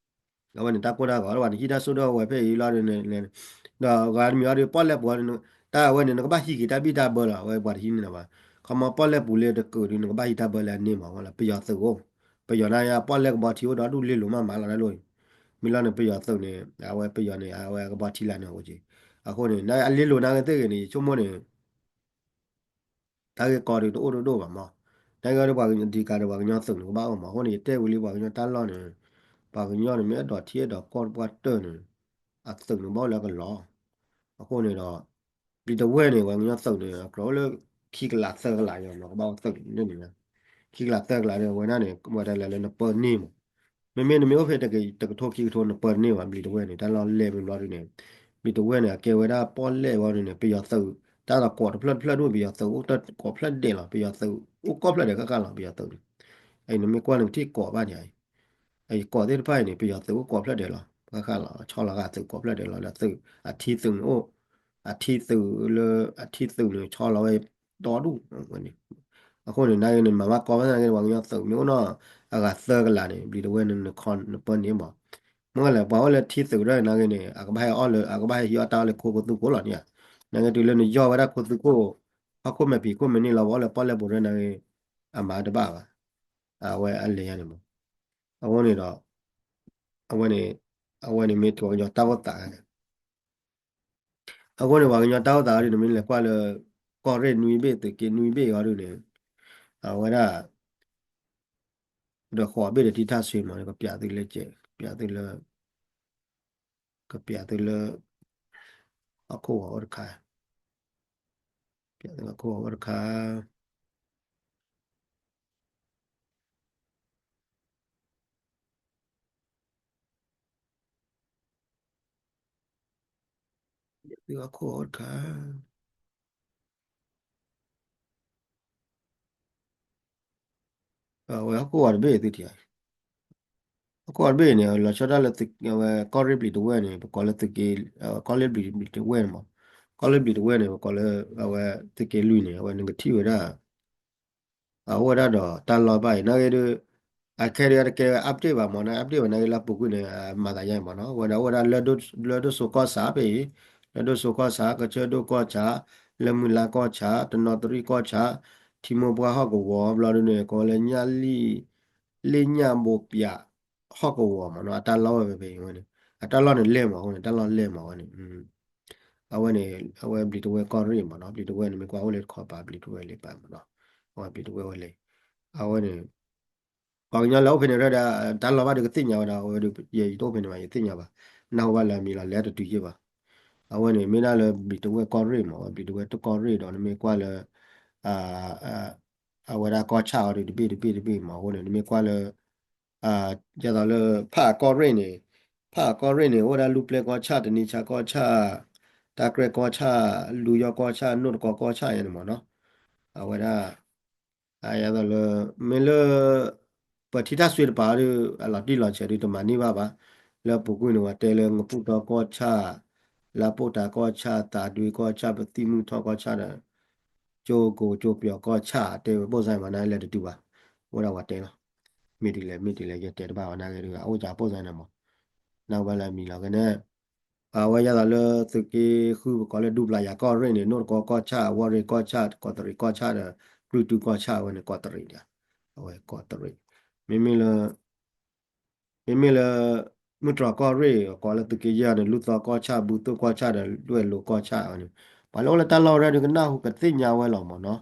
အဝဲန့ၣ်တၢ်ကိၢ်တၢ်ဂီၤ ပှၤတဟံးတၢ်စိတၢ်ကမီၤဝဲဖဲအံၤလီၤ. ဒီးဂၤတမံၤအံၤဒီး ပီၣ်လဲၣ်ပူၤန့ၣ် တၢ်အဝဲန့ၣ် နကဘၣ်ဟံးက့ၤတၢ်ဘံၣ်တၢ်ဘၢလီၤ. အဝဲပှၤတဟံးန့ၣ်ဘၣ်. ခီမီပီၣ်လဲၣ်ပူၤလၢတကုးဒီး နကဘၣ်ဟံးတၢ်ဘၢလၢအန့ၣ်မး ပယီၤသုးအိၣ် ပယီၤန့ၣ် ပီၣ်လဲၣ်ကဘီထံအိၣ်ဒီဒူၣ်လ့လိာ်မးမးလီၤဒၣ်လိၤ. မ့ၢ်လီၤန့ၣ် ပယီၤသုးန့ၣ် အဝဲပယီၤန့ၣ် အဝဲကဘီထံလၢန့ၣ်အိၣ်က့ၤ. အဃိန့ၣ် အလ့လိာ်နာ်က့သ့ၣ်ဂ့ၤန့ၣ် ယဆိကမိၣ်န့ၣ် တၢ်ဂ့ၢ်ကီဒုးတအိၣ်ဒိၣ်ဒိၣ်ဘၣ်မး, နာ်က့ဒီးပှၤကညီဒံးကါဒီးပှၤကညီသုးန့ၣ်ကဘၣ်အိၣ်မး. အဃိန့ၣ် ယတဲဝံၤလံပှၤကညီတၢ်လီၢ်န့ၣ်, ပှၤကညီန့ၣ်မ့ၢ်အဲၣ်ဒိးထံအဲၣ်ဒိးကီၢ်တပှၢ်တၢၢ်န့ၣ် အသုးန့ၣ်ဘၣ်အိၣ်လၢအကလီၤ. အဃိန့ၣ်ဒီး ပျံၤတဝဲၢ်န့ၣ် ပှၤကညီသုးန့ၣ် အကြၢးအိၣ်လၢ ခံကလးသၢကလးယီၤမး ကဘၣ်အိၣ်သုးန့ၣ်န့ၣ်, ခံကလးသၢကလးန့ၣ် အဝဲဒၣ်န့ၣ် ဝဲဒၣ်လဲၤလၢနပၢန့ၢ်မး. မ့မ့ၢ်နမ့ၢ်အိၣ်ဖဲတကထိခံကထိနပၢတန့ၢ်ဘၣ် ပျံၤတဝဲၢ်န့ၣ် တၢ်လီၢ်လဲၢ်မ့ၢ်ဘျီဒုန့ၣ်, ပျံၤတဝဲၢ်န့ၣ် အကဲဝဲဒၣ်ပီၣ်လဲၣ်ဝဲဒုန့ၣ် ပယီၤသုး တၢ်ဒီးကိးတဖျၢၣ်တဖျၢၣ်ဒိၣ် ပယီၤသုးအိၣ်ကိးဖျၢၣ်ဒဲးလီၤ ပယီၤသုးအိၣ်ကိးဖျၢၣ်ဒဲးဃၣ်ဃၣ်လီၤ ပယီၤသုးန့ၣ်, အံၤနမ့ၢ်ကွၢ်နကထံၣ်ကိးဘၣ်န့ၣ် အံၤကိးသ့ၣ်တဖၣ်အံၤန့ၣ် ပယီၤသုးအိၣ်ကိးဖျၢၣ်ဒဲးလီၤ ဃၣ်ဃၣ်လီၤ ဆီလီၤဃာ်သုးကိးဖျၢၣ်ဒဲးလီၤ ဒီးသုး အထံသုးန့ၣ်အိၣ် အထံသုးလၢ အထံသုးန့ၣ် ဆီလီၤဝဲဒီဒူၣ် အဃိန့ၣ် နာ်က့န့ၣ် မၤဘၣ်ကီဘၣ်နာ်က့ ပှၤကညီသုးမ့ၢ်အိၣ်နီၢ် အဂၤသၢကလးန့ၣ် ပျံၤတဝဲၢ်န့ၣ် နခီနပၢန့ၢ်မး, မ့ၢ်လဲၣ် ပှၤအိၣ်လၢထံသုးကရၢၢ်နာ်က့န့ၣ် အကဘၣ်ဟဲအီၣ်လၢ အကဘၣ်ဟဲဟံးအီၣ်တၢ်အီၣ်လၢခိခိၣ်သုးခိၣ်လီၤန့ၣ်ဧါ, နာ်က့တုၤလၢနယီၢ်ဝဲဒၣ်ခိၣ်သုးခိၣ် ဟီၣ်ခိၣ်မဲာ်ဖံးခိၣ်မဲာ်န့ၣ်လီၤ ပှၤအိၣ်လၢပီၣ်လဲၣ်ပူၤရၢၢ်နာ်က့ အမၤတဘၣ်ဘၣ်, အဝဲအလဲၤယါန့ၣ်မး, အဃိန့ၣ်ဒီး အဝဲန့ၣ် အဝဲန့ၣ်မ့ၢ်ပှၤကညီတၢ်အိၣ်သး အဃိန့ၣ် ပှၤကညီတၢ်အိၣ်သးအီၤဒုန့ၣ် မ့ၢ်လဲၤကွၢ်လၢ ကီၢ်ရ့ၣ်နွံဘ့ၣ် သုးက့နွံဘ့ၣ်အီၤဒုန့ၣ် အဝဲဒၣ် ဒီးဃိးဘ့ၣ်ဒီးထံထၣ်ဆွ့မး ကပျးသုလၢကဲ ကပျးသုလၢ ကပျးသုလၢ ဟီၣ်ခိၣ်ဂီၤအိၣ်တခါ ပျးသုဟီၣ်ခိၣ်ဂီၤအိၣ်တခါ သုဟီၣ်ခိၣ်ဂီၤအိၣ်တခါ အဝဲဟီၣ်ခိၣ်ဂီၤတဘ့ၣ်သုထံၣ်ဧါ, ဟီၣ်ခိၣ်ဂီၤတဘ့ၣ်န့ၣ် လီၤဆီဒၣ်လၢ အဝဲကီၢ်ရ့ၣ်ပျံၤတဝဲၢ်န့ၣ် ပကိးလၢသုးက့ ကီၢ်ရ့ၣ်ပျံၤတဝဲၢ်န့ၣ်မး, ကီၢ်ရ့ၣ်ပျံၤတဝဲၢ်န့ၣ် ပကိးလၢ အဝဲသုးက့လွံၢ်န့ၣ် အဝဲနကထံၣ်ဝဲဒၣ် အအိၣ်ဝဲဒၣ်ဒီးတၢ်လီၢ်ဘၣ်အံၤ နာ်က့ဒု အခဲဒုအတကဲဝဲ update ဘၣ်မးနီၤ update ဝဲနာ်က့လၢအပူၤကွံာ်န့ၣ် မၤသးယါအံၤမးနီၤ ဝဲဒၣ်အိၣ်ဝဲဒၣ်လၢၢ်ဒိၣ်စိကီၢ်ဆၣ်ဖဲအံၤ လၢၢ်ဒိၣ်စိကီၢ်ဆၣ် ကဆၢဒိၣ်ကီၢ်ဆၣ် လၢမုၢ်လါကီၢ်ဆၣ် တနီသရံၣ်ကီၢ်ဆၣ် ထံမိၢ်ပှၢ်ဟီၣ်ကဝီၤဘျီဒုန့ၣ် ကိးလၢညၣ်လံၣ် လ့ၣ်ညၣ်ဘိပၠး ဟီၣ်ကဝီၤမးနီၤ အတၢ်လီၢ်ဝဲဖဲဖဲအံၤဝဲန့ၣ် အတၢ်လီၢ်န့ၣ်လဲၢ်မးအဃိန့ၣ် တၢ်လီၢ်လဲၢ်မးဝဲန့ၣ် အဝဲန့ၣ် အဝဲပျံၤတဝဲၢ်ကီၢ်ရ့ၣ်မးနီၤ ပျံၤတဝဲၢ်န့ၣ် မ့ၢ်ကွၢ်အိၣ်လၢတခီပၤ ပျံၤတဝဲၢ်လၢပၤမးနီၤ အဝဲပျံၤတဝဲၢ်ဝဲလဲၣ် အဝဲန့ၣ် ပှၤကညီလၢအိၣ်ဖဲန့ၣ်ရၢဒီး တၢ်လီၢ်ဘၣ်ဒီးကသ့ၣ်ညါဝဲဒၣ် အဝဲဒုး ယဲယတအိၣ်ဖဲန့ၣ်ဘၣ် ယသ့ၣ်ညါဘၣ် နၢ်ဟူဘၣ်လၢအမံၤလီၤ လဲၤတတုၤယ့ၢ်ဘၣ် အဝဲန့ၣ် မ့ၢ်ဒၣ်လၢပျံၤတဝဲၢ်ကီၢ်ရ့ၣ်မး ပျံၤတဝဲၢ်တကီၢ်ရ့ၣ်ဒီး နမ့ၢ်ကွၢ်လၢ အဝဲဒၣ်ကီၢ်ဆၣ်အီၤဒုး တဘ့ၣ်တဘ့ၣ်တဘ့ၣ်မး အဃိန့ၣ် နမ့ၢ်ကွၢ်လၢ ဒ်သိးလၢ ဖးအကီၢ်ရ့ၣ်န့ၣ် ဖးအကီၢ်ရ့ၣ်န့ၣ် အိၣ်ဝဲဒၣ်လူၢ်ပျဲၢ်ကီၢ်ဆၣ် တနံၤဆါကီၢ်ဆၣ် တၢ်ကြဲၢ်ကီၢ်ဆၣ် လူယီၢ်ကီၢ်ဆၣ် နိၣ်တကီကီၢ်ဆၣ်ယါန့ၣ်မးနီၤ အဝဲဒၣ် ဒ်သိးလၢ မ့ၢ်လၢ ပထံထၣ်စွ့တပၤဒုး အလီၤတံၢ်လီၤဆဲးဒုး တမၤန့ၢ်ဘၣ်ဘၣ် လၢအပူၤကွံာ်န့ၣ် ပှၤတဲလၢငပူၣ်တီကီၢ်ဆၣ် လါပိၢ်တၤကီၢ်ဆၣ် သးဒွံကီၢ်ဆၣ် ပသံၣ်မုၢ်ထီၣ်ကီၢ်ဆၣ်ဒီး ကၠိကိကၠိပျီၤကီၢ်ဆၣ် တဲဝဲပိၢ်စါမး နလဲၤတတုၤဘၣ် အိၣ်ဒၣ်ပှၤတဲလီၤ မ့ၢ်ဒ်လဲၣ် မ့ၢ်ဒ်လဲၣ် ယတဲတဘၣ်ဘၣ် နာ်က့ဒုး အအိၣ်ကပိၢ်စါန့ၣ်မး နၢ်ဟူဘၣ်လၢအမံၤလီၤကန့ၣ် အဝဲဒ်သိးလၢသုးက့ဃု ပကိးလၢဒူပျၤယၤကီၢ်ရ့ၣ်န့ၣ် နိၣ်တကီကီၢ်ဆၣ် ဝီၢ်ရ့ၣ်ကီၢ်ဆၣ် ကီးတရံးကီၢ်ဆၣ်ဒီး ကြုၢ်တုကီၢ်ဆၣ် အဝဲန့ၣ်ကီးတရံးဒၣ် အဝဲကီးတရံး မ့မ့ၢ်လၢ မ့မ့ၢ်လၢ မုၢ်တြီၤကီၢ်ရ့ၣ် ကိးလၢသုးက့ယဲၢ်န့ၣ် လူၢ်သီကီၢ်ဆၣ် ဘူးသိၣ်ကီၢ်ဆၣ်ဒီး ဒွဲၣ်လိၤကီၢ်ဆၣ်န့ၣ် ပှၤလၢအိၣ်လၢတၢ်လီၢ်ဝဲဒၣ်ဒုးကနၢ်ဟူကသ့ၣ်ညါဝဲလီၤမးနီၤ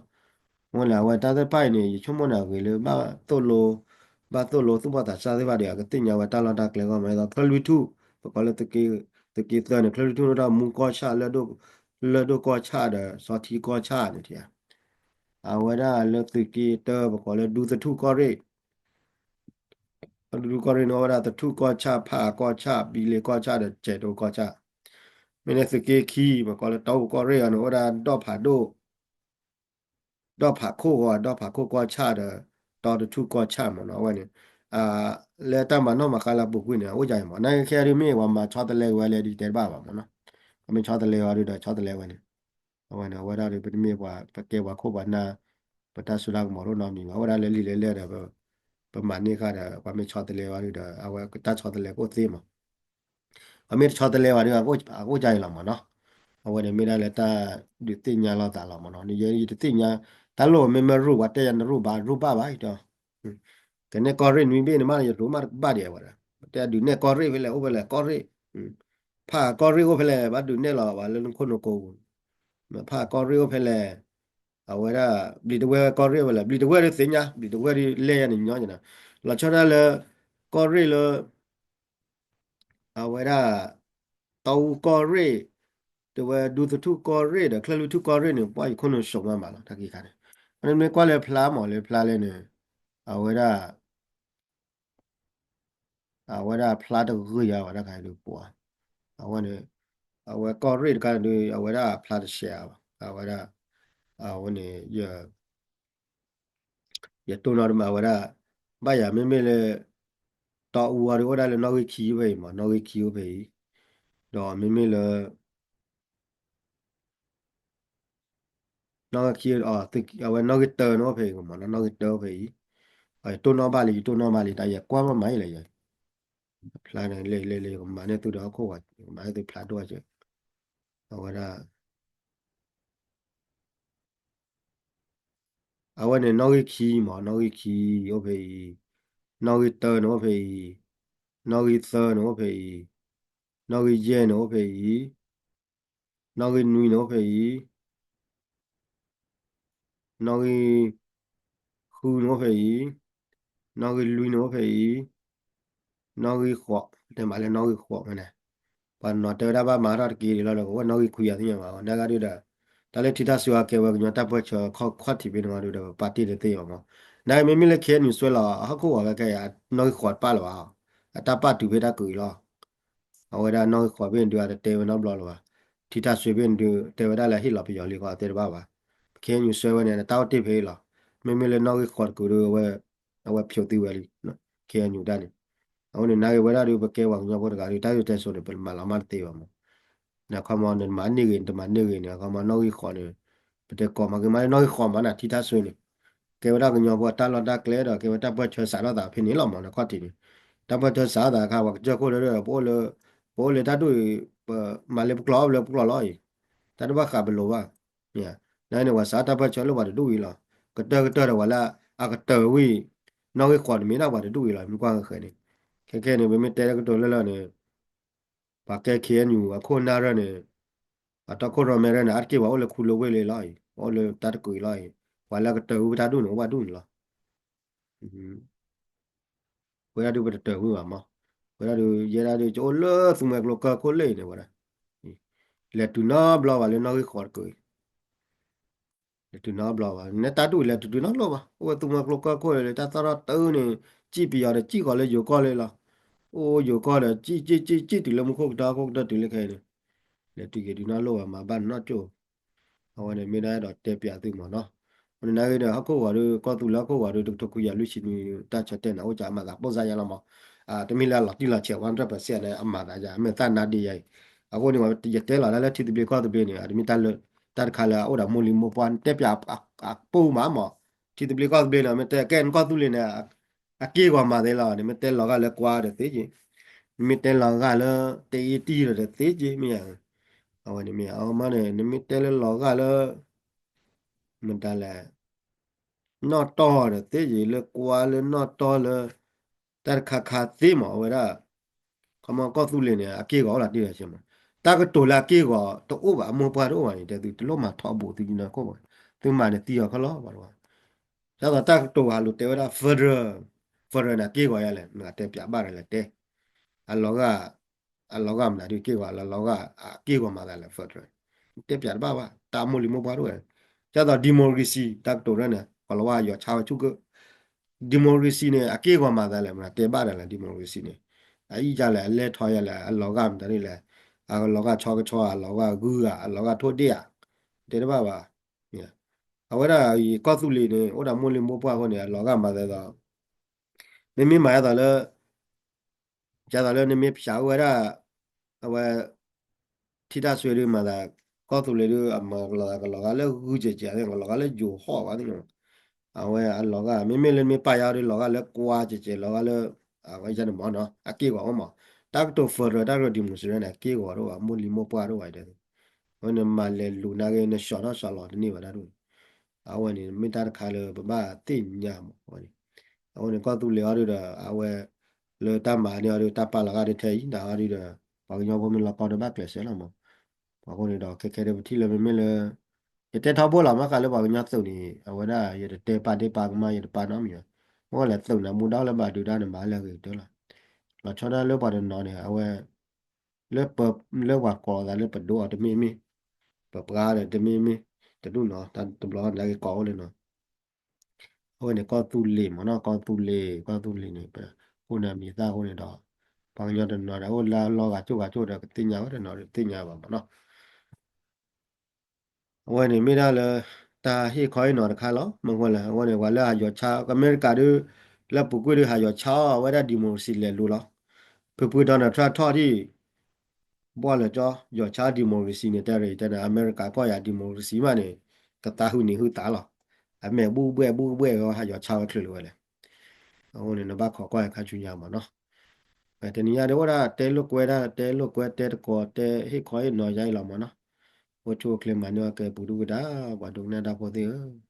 မ့ၢ်လၢအဝဲတၢ်သ့ၣ်တဖၣ်အံၤန့ၣ် ယဆိကမိၣ်န့ၣ်အဂ့ၤလၢ ဘၣ်သိၣ်လိ ဘၣ်သိၣ်လိသူၣ်ဘီၣ်သးစၢ်သ့ၣ်တဖၣ်ဒီး အကသ့ၣ်ညါဝဲတၢ်လီၢ်တၢ်ကျဲဂီၢ်မး ဒ်သိးချၢလွံၢ်ထူၣ် ပကိးလၢ သုးက့သၢန့ၣ် ချၢလွံၢ်ထူၣ်န့ၣ်ဒီးမူကီၢ်ဆၣ် လၢၢ်ဒိၣ်ကီၢ်ဆၣ်ဒီး စီၤထံကီၢ်ဆၣ်န့ၣ် အဝဲဒၣ်လၢသုးက့တၢ ပကိးလၢဒူသထူၣ်ကီၢ်ရ့ၣ် ဒူသထူၣ်ကီၢ်ရ့ၣ်န့ၣ် အိၣ်ဝဲဒၣ်သထူၣ်ကီၢ်ဆၣ် ဖးအကီၢ်ဆၣ် ဘံလ့ကီၢ်ဆၣ်ဒီး ကဲးတိကီၢ်ဆၣ် မ့ၢ်န့ၣ်သုးက့ခံ ပကိးလၢတီအူကီၢ်ရ့ၣ်အီၤန့ၣ် အိၣ်ဝဲဒၣ်ဒီၣ်ဖးဒိၣ် ဒီၣ်ဖးခိၣ်ဂီၤ ဒီၣ်ဖးခိၣ်ကီၢ်ဆၣ်ဒီး တီတထူၣ်ကီၢ်ဆၣ်မးနီၤ အဝဲန့ၣ် လၢတၢ်မၤနီၣ်မၤဃါလၢအပူၤကွံာ်န့ၣ် အအိၣ်ယါအံၤမး နာ်က့ခဲအံၤဒုးမ့ၢ်ပှၤမၤဆီတလဲက့ၤဝဲလဲၣ်ဒုးတဲတဘၣ်ဘၣ်မးနီၤ ပှၤမ့ၢ်ဆီတလဲဝဲဒုးဒီးဆီတလဲဝဲန့ၣ် အဝဲန့ၣ် အဝဲဒၣ်ဒုး ပတမ့ၢ်ပှၤ ပကဲပှၤခိၣ်ပှၤနၢ် ပတၢ်စိတၢ်ကမီၤတအိၣ်နီတမံၤဘၣ် အဝဲဒၣ်လၢလံာ်လဲၢ်လဲၢ်ဒီး ပမၤန့ၢ်ဃာ်ဒီး ပှၤမ့ၢ်ဆီတလဲဝဲဒုးဒီး အဝဲတၢ်ဆီတလဲကအိၣ်သ့မး ပှၤမ့ၢ်တဆီတလဲဝဲဒုး အကအိၣ်ကါအံၤလီၤမးနီၤ အဝဲန့ၣ်မ့ၢ်ဒၣ်လၢတၢ်ဒုးသ့ၣ်ညါလိာ်သးလီၤမးနီၤ ယဲယတသ့ၣ်ညါ တၢ်လိၣ်မ့မ့ၢ်ရူၢ် ပှၤတဲယၤနရူၢ်ဘၣ်ရူၢ်ဘၣ်ဘၣ်အံၤဒီး ကနဲၣ်ကီၢ်ရ့ၣ်နွံဘ့ၣ်န့ၣ်မး ယရူၢ်မးတကဘၣ်ဒံးဝဲဒၣ် ပတဲဒုးနဲၣ်ကီၢ်ရ့ၣ်ဖဲလဲၣ် အိၣ်ဖဲလဲၣ် ကီၢ်ရ့ၣ် ဖးကီၢ်ရ့ၣ်အိၣ်ဖဲလဲၣ် ဘၣ်ဒုးနဲၣ်လီၤဝဲလၢနခိၣ်နူာ်ကိးပူၤ, ဖးကီၢ်ရ့ၣ်အိၣ်ဖဲလဲၣ်, အဝဲဒၣ် ဘျံးတဝဲၢ်ကီၢ်ရ့ၣ်အိၣ်ဖဲလဲၣ်, ဘျံးတဝဲၢ်ဒုးသ့ၣ်ညါ, ဘျံးတဝဲၢ်ဒုးလဲၣ်ယါန့ၣ်ညီန့ၣ်, လီၤဆီဒၣ်လၢ ကီၢ်ရ့ၣ်လၢ အဝဲဒၣ် တီအူကီၢ်ရ့ၣ်, တဝဲဒူသထူၣ်ကီၢ်ရ့ၣ်ဒီး ချၢၣ်လွံၢ်ထူၣ်ကီၢ်ရ့ၣ်န့ၣ် ပှၤယခိၣ်နူာ်စိးမးမးလီၤ တၢ်က့ၤခါန့ၣ်, အန့ၣ်မ့ၢ်ကွၢ်လၢဖျါမးလၢဖျါလဲၣ်န့ၣ်, အဝဲဒၣ် အဝဲဒၣ်ဖျါတဂ့ၢ်ယါဘၣ်တၢ်ခါဒုးပှၤ, အဝဲန့ၣ်, အဝဲကီၢ်ရ့ၣ်တခါန့ၣ်ဒုး အဝဲဒၣ်ဖျါတဆဲးဘၣ်, အဝဲဒၣ်, အဝဲန့ၣ် ယတိၢ်နီၣ်တမံၤအဝဲဒၣ်, ဘၣ်ယၤမ့မ့ၢ်လၢ တီအူအီၤဒုးအိၣ်ဒၣ်လၢနီၣ်ဂံၢ်ခံဖဲအံၤမး, နီၣ်ဂံၢ်ခံအိၣ်ဖဲအံၤ, ဒီးမ့မ့ၢ်လၢ နီၣ်ဂံၢ်ခံ, အဝဲနီၣ်ဂံၢ်တၢန့ၣ်အိၣ်ဖဲအံၤမး, နီၣ်ဂံၢ်တၢအိၣ်ဖဲအံၤ, ယတိၢ်နီၣ်ဘၣ်လံ ယတိၢ်နီၣ်ဘၣ်လံ တၢ်ယကွၢ်ဘၣ်မးအံၤလဲၣ်ယၤ, ဖျါန့ၣ်လဲၣ်လဲၣ်လဲၣ် ယကမၤန့ၢ်သုဒီးဟီၣ်ခိၣ်ဝဲ ယကမၤန့ၢ်သုဖျါဒိၣ်ဝဲက့ၤ, အဝဲဒၣ် အဝဲန့ၣ်နီၣ်ဂံၢ်ခံမး နီၣ်ဂံၢ်ခံအိၣ်ဖဲအံၤ, နီၣ်ဂံၢ်တၢန့ၣ်အိၣ်ဖဲအံၤ, နီၣ်ဂံၢ်သၢန့ၣ်အိၣ်ဖဲအံၤ, နီၣ်ဂံၢ်ယဲၢ်န့ၣ်အိၣ်ဖဲအံၤ, နီၣ်ဂံၢ်နွံန့ၣ်အိၣ်ဖဲအံၤ, နီၣ်ဂံၢ် ဃုန့ၣ်အိၣ်ဖဲအံၤ, နီၣ်ဂံၢ်လွံၢ်န့ၣ်အိၣ်ဖဲအံၤ, နီၣ်ဂံၢ်ဃိး, တဲမးလၢနီၣ်ဂံၢ်ဃိးမးန့ၣ်, ပှၤနီၤတဲဝဲဒၣ်ဘၣ်မၤထီၣ်တက့ၢ်ဒံးလီၤဒီး ကဝဲနီၣ်ဂံၢ်ခွံယၤသ့ၣ်ညါဘၣ်, နာ်ဂ့ၢ်ဒုးဒီး တၢ်လၢထံတၢ်စွ့အကဲဝဲကညီတၢ်ပၢၢ်ဆၢခီၣ်ထံးဖဲန့ၣ်မးဒုးဒီး ပပာ်တ့ၢ်တသ့ဘၣ်မး, နာ်ဂ့ၢ်မ့မ့ၢ်လၢ ခ့ၣ်အဲၣ်ယူၣ် စွဲလီၤအဟီၣ်ခိၣ်ဂီၤခဲခဲအံၤ နီၣ်ဂံၢ်ဃိးတပာ်လၢၤဘၣ်, အတၢ်ပာ်တုၤဖဲတၢ်ကုးအံၤလီၤ အဝဲဒၣ်နီၣ်ဂံၢ်ဃိးဖဲန့ၣ်ဒုး အတတဲဝဲနီတဘျီလၢၤဘၣ်, ထံတၢ်စွ့ဖဲန့ၣ်ဒုး တဲဝဲဒၣ်လၢဟ့ၣ်လီၤပယီၤလံဃီအတဲတဘၣ်ဘၣ်, ခ့ၣ်အဲၣ်ယူၣ် စွဲဝဲန့ၣ် တၢ်အိၣ်တ့ၢ်ဖဲအံၤလီၤ, မ့မ့ၢ်လၢနီၣ်ဂံၢ်ဃိးတကုးဒုး အဝဲဖျိးသံဝဲလံ, ခ့ၣ်အဲၣ်ယူၣ် တၢ်န့ၣ်, အဃိန့ၣ် နာ်ဂ့ၢ်ဝဲဒၣ်ဒုး ပကဲပှၤကညီဖိတဂၤဒုး တၢ်ဂ့ၢ်တဲဆိးန့ၣ် ပမၤလီၤမၢ်တသ့ဘၣ်မး နခီမီ နမၤန့ၢ်ဂ့ၤ နတမၤန့ၢ်ဂ့ၤန့ၣ် အခီမီ နီၣ်ဂံၢ်ဃိးန့ၣ် ပတဲကိးမးက့ၤမးလၢနီၣ်ဂံၢ်ဃိးမးန့ၣ် ထံတၢ်စွ့န့ၣ် ကဲဝဲဒၣ်ကညီဖိအတၢ်လီၢ်တၢ်ကျဲဒီး ကဲဝဲတၢ်ပၢၢ်ဆၢစးထီၣ်သးဖဲန့ၣ်လီၤမး နခီၣ်ထံးန့ၣ် တၢ်ပၢၢ်ဆၢစးထီၣ်သးအခါ ပှၤကစၢၢ်ခိၣ်ဒီး ပအိၣ်လၢ ပအိၣ်လၢတၢ်ဒူၣ်အံၤ ပမၤလၢပကျိာ်အီၣ်လၢပကျိာ်လီၤအံၤ တၢ်တဘၣ်ဃးပလိၤဘၣ် နာ်န့ၣ် ပှၤစးထီၣ်တၢ်ပၢၢ်ဆၢလၢပှၤတဒူၣ်အံၤလီၤ. ကတၢၢ်ကတၢၢ်ဒီးပှၤလၢအကတၢၢ်ဝံၤ နီၣ်ဂံၢ်ဃိးတမ့ၢ်ဒၣ်ပှၤတဒူၣ်အံၤလီၤ မ့ၢ်ကွၢ်ဃဲၤဃဲၤန့ၣ်. ခဲခဲန့ၣ် ပမ့ၢ်တဲလၢကတိၤလၢလၢ်န့ၣ် ပှၤကဲ ခ့ၣ်အဲၣ်ယူၣ် အခိၣ်နၢ်ရၢၢ်န့ၣ် အတီခိၣ်ရိၣ်မဲရၢၢ်န့ၣ် အါတက့ၢ်ပှၤအိၣ်လၢခူလိဝ့ၢ်လံလီၤအံၤ အိၣ်လၢတၢ်တကုးအံၤလီၤအံၤ ပှၤလၢကတၢၢ်ဝံၤပတၢ်ဒူၣ်န့ၣ် အိၣ်ဘၣ်ဒူၣ်န့ၣ်လီၤ. ဝဲဒၣ်ဒုးပတတၢၢ်ဝံၤဘၣ်မး, ဝဲဒၣ်ဒုး ယဲဒၣ်ဒုး ကအိၣ်လၢသူမှဲကျိကၢၢ်ခိၣ်လၢအံၤန့ၣ်ဝဲဒၣ်, လဲၤတုၤနီတဘျီဘၣ်လၢနီၣ်ဂံၢ်ဃိးတကုးအံၤ, လဲၤတုၤနီတဘျီဘၣ် နဲတၢ်ဒူၣ်လဲၤတတုၤနီတဘျီဘၣ် အိၣ်ဝဲသူမှဲကျိကၢၢ်ခိၣ်လၢတၢ်သီၣ်ထီၣ်တုၤန့ၣ် စံၣ်ပယီၤဒီးစံၣ်ဃီၤလၢယိၤကီၢ်လၢလီၤ, အိၣ်ယိၤကီၢ်ဒီး စံၣ်စံၣ်စံၣ်စံၣ်တုၤလၢမူခိၣ်ကတၢၢ် ခိၣ်ကတၢၢ်တုၤလၢခဲအံၤန့ၣ်, လဲၤတုၤက့ၤတုၤနီတဘျီဘၣ် မၤဘၣ်နီတကၠိၢ် အဝဲန့ၣ်မ့ၢ်ဒၣ်အဲၣ်ဒိးတဲပၠးသုမးနီၤ, အဃိန့ၣ်နာ်ဂ့ၤဒီး ဟီၣ်ခိၣ်ဂီၤဒုး ကီၢ်သူလ့ၤဟီၣ်ခိၣ်ဂီၤဒုး တကထိခွံကယၤလွံၢ်ဆံနွံ တၢ်ဆၢတဲာ်န့ၣ် အိၣ်စ့ၢ်အမၤသးပိၢ်စါယါလီၤမး, တမ့ၢ်လၢအလီၤတံၢ်လီၤဆဲး one hundred percent န့ၣ် အမၤသးယါ မ့ၢ်သၣ်နါဒ့ယါအံၤ, အဃိန့ၣ် ယတဲလီၤဒၣ်လၢထံသဘျ့ကီၢ်သဘျ့န့ၣ် အတမ့ၢ်တၢ်လၢ တၢ်တခါလၢအအိၣ်ဒီးမိၢ်လံၤမိၢ်ပှၢ် တဲပၠးအပူမးမး, ထံသဘျ့ကီၢ်သဘျ့န့ၣ် မ့ၢ်တဲကဲနကီၢ်သူလ့ၤန့ၣ် အက့ၢ်ဂီၤမၤသ့လီၤ နမ့ၢ်တဲလီၤဂာ်လၢကွါဒီးသ့က့ၤ, နမ့ၢ်တဲလီၤဂာ်လၢ တအ့တံၢ်ဒီးသ့က့ၤ မ့ၢ်ဧါ, အဝဲန့ၣ်မ့ၢ်ဧါ အမ့ၢ်န့ၣ် နမ့ၢ်တဲလၢလီၤဂာ်လၢ မတၤလဲၣ် နီၣ်တီၢ်ဒီးသ့က့ၤ လၢကွါလၢနီၣ်တီၢ်လၢ တၢ်တခါခါသ့မး အဝဲဒၣ် ခီမီကီၢ်သူလ့ၤန့ၣ် အက့ၢ်ဂီၤအိၣ်လီၤတံၢ်လီၤဆဲးမး, တၢ်ကတိၤလၢအက့ၢ်ဂီၤတအိၣ်ဘၣ် အမိၢ်ပှၢ်တအိၣ်ဘၣ်န့ၣ် တဲသုတလိၣ်မၤထီဘိးသုနီၢ်ခိၣ်ဘၣ်, သုမၤန့ၣ်သံအီၤခဲလၢာ်ဘၣ်တဝါ, ဒ်သိးတၢ်ကတိၤဟးလိာ်တဲဝဲဒၣ် federal, federal န့ၣ် အက့ၢ်ဂီၤယါလဲၣ် နကတဲပၠးဘၣ်ဒီးလဲၤတဲ အလီၤဂာ် အလီၤဂာ်မနုၤဒုးက့ၢ်ဂီၤ အလီၤဂာ်အက့ၢ်ဂီၤမၤသးလၢ federal တဲပၠးတဘၣ်ဘၣ် တၢ်မိၢ်လံၤမိၢ်ပှၢ်တအိၣ်ဝဲ, ဒ်သိး democracy တၢ်ကတိၤရၢၢ်န့ၣ် ကီၤလၤဝါယီၤဆါဝဲဆူၣ်ကၢၢ်, democracy န့ၣ် အက့ၢ်ဂီၤမၤသးလဲၣ် မနုၤတဲဘၣ်ဒီးလဲၣ် democracy န့ၣ်, အအံၤဒ်လဲၣ် အလဲၤထီၣ်ယါလဲၣ် အလီၤဂာ်မတၤဒ်လဲၣ်, အလီၤဂာ်ဆီကဆီ အလီၤဂာ်ဂုၤဂၤ အလီၤဂာ်ထိၣ်ဒ့ဧါ, တဲတဘၣ်ဘၣ် အဝဲဒၣ်အံၤ ကီၢ်သူလ့ၤန့ၣ် အိၣ်ဒီးမိၢ်လံၤမိၢ်ပှၢ်အဃိန့ၣ် အလီၤဂာ်မၤသးသိး မ့မ့ၢ်မၤဒ်သိးလၢ ဒ်သိးလၢနမ့ၢ်ဖျါဝဲဒၣ် အဝဲ ထံတၢ်စွ့ဒုးမၤသး ကီၢ်သူလ့ၤဒုး အမၤကလီၤသး ကလီၤဂာ်လၢဂုၢ်စဲးစဲးသ့ၣ် ကလီၤဂာ်လၢယိၤဟီၣ်ဘၣ်သ့ၣ်, အဝဲအလီၤဂာ် မ့မ့ၢ်လၢနမ့ၢ်ပာ်ယါဒုး လီၤဂာ်လၢကွါစဲးစဲး လီၤဂာ်လၢ အဝဲယါန့ၣ်မ့ၢ်နီၤ အက့ၢ်ဂီၤအိၣ်မး, တၢ်ကတိၤ federal တၢ်ကတိၤ democracy န့ၣ် အက့ၢ်ဂီၤတအိၣ်ဘၣ် မိၢ်လံၤမိၢ်ပှၢ်တအိၣ်ဘၣ် အဝဲန့ၣ် မၤလဲၤလူၤနာ်က့ နဆီၣ်ထီၣ်ဆီၣ်လီၤတန့ၢ်ဘၣ်တၢ်ဒ်န့ၣ်, အဝဲန့ၣ် မ့ၢ်တၢ်တခါလၢပဘၣ်သ့ၣ်ညါမး အဝဲန့ၣ်, အဃိန့ၣ် ကီၢ်သူလ့ၤအီၤဒုးဒီး အဝဲ လၢတၢ်မၤန့ၢ်အီၤဒုး တၢ်ပာ်လီၤဂာ်ဒုးထဲအံၤ နၤအီၤဒုးဒီး ပှၤကညီဖိမ့ၢ်လီၤကီဒီးဘၣ်ကျဲးစၢးလီၤမး. အဃိန့ၣ်ဒီး ခဲခဲဒ်ပထံၣ်လၢမ့မ့ၢ်လၢ ယတဲထီဘိလီၤ မ့ၢ်ဃးလၢပှၤကညီသုးန့ၣ် အဝဲဒၣ်ယတတဲပာ်ဒ့ၣ်ပာ်ကမၣ် ယတပာ်နီတမံၤဘၣ်. မ့ၢ်ဝဲလဲၤသုးန့ၣ် မူဒါလၢဘၣ်ဒုးဒါန့ၣ် မၤလၢအဂ့ၤကတၢၢ်လီၤ. လီၤဆီဒၣ်လၢပှၤတနီၤန့ၣ် အဝဲ လၢပ လၢပှၤကိးအသးလၢပဒိၣ်အီၤတမ့ၢ်မ့ၢ်, ပပှၤဒီးတမ့ၢ်မ့ၢ်, တဒူၣ်နီၤ တဘျီနာ်က့ကိးအိၣ်လၢနီၤ. အဝဲန့ၣ်ကီၢ်သူလ့ၤမ့ၢ်နီၤ, ကီၢ်သူလ့ၤ, ကီၢ်သူလ့ၤန့ၣ် ပအိၣ်န့ၣ်အမံၤသၣ်အဃိန့ၣ်ဒီး ပှၤကညီတနီၤဒီး အိၣ်လၢအလီၢ်ဂၤကၠိၣ်ဂၤကၠိၣ်ဒီးကသ့ၣ်ညါဝဲတနီၤဒီးတသ့ၣ်ညါဘၣ်မ့ၢ်နီၤ. အဝဲန့ၣ်မ့ၢ်ဒၣ်လၢ တၢ်ဟ့ၣ်ခီဟ့ၣ်နီၤတခါလီၤ. မ့ၢ်ဝဲလဲၣ် အဝဲန့ၣ် ပှၤလၢဟးယီၤဆါ အမဲရကၤဒုး လၢပူၤကွံာ်ဒုးဟးယီၤဆါအီၤ အဝဲဒၣ် democracy လဲၤလိၤလီၤ. ဖုဖု Donald Trump ထီၣ်ဒံး ဘီၣ်လၢကၠီ ယီၤဆါ democracy န့ၣ် တဲရ့ၣ်တဲန့ၣ် အမဲရကၤကီၢ်ယၤ democracy မးန့ၣ် ကသးဟုၣ်န့ၢ်ဟုၣ်သးလီၤ. အမဲာ်ဘူၣ်ဘှဲၣ်ဘူၣ်ဘှဲၣ်ဝဲဟးယီၤဆါဝဲချုးလၢၤဝဲလဲၣ်. အဃိန့ၣ် နဘၣ်ခိးကွၢ်ခါဆူညါမ့ၢ်နီၤ. တနံၤညါဒ်အိၣ်ဒၣ်တဲလိာ်ကွဲဒၣ် တဲလိာ်ကွဲတဲတကိး တဲဟ့ၣ်ခီဟ့ၣ်နီၤယါအံၤလီၤမ့ၢ်နီၤ. အိၣ်ဆူၣ်အိၣ်ချ့မၤန့ၢ်အီၣ်ကဲပူၤဒုၣ်ပူၤဒါ ပှၤဒိကနၣ်တၢ်ဖိသ့ၣ်ဧၢ.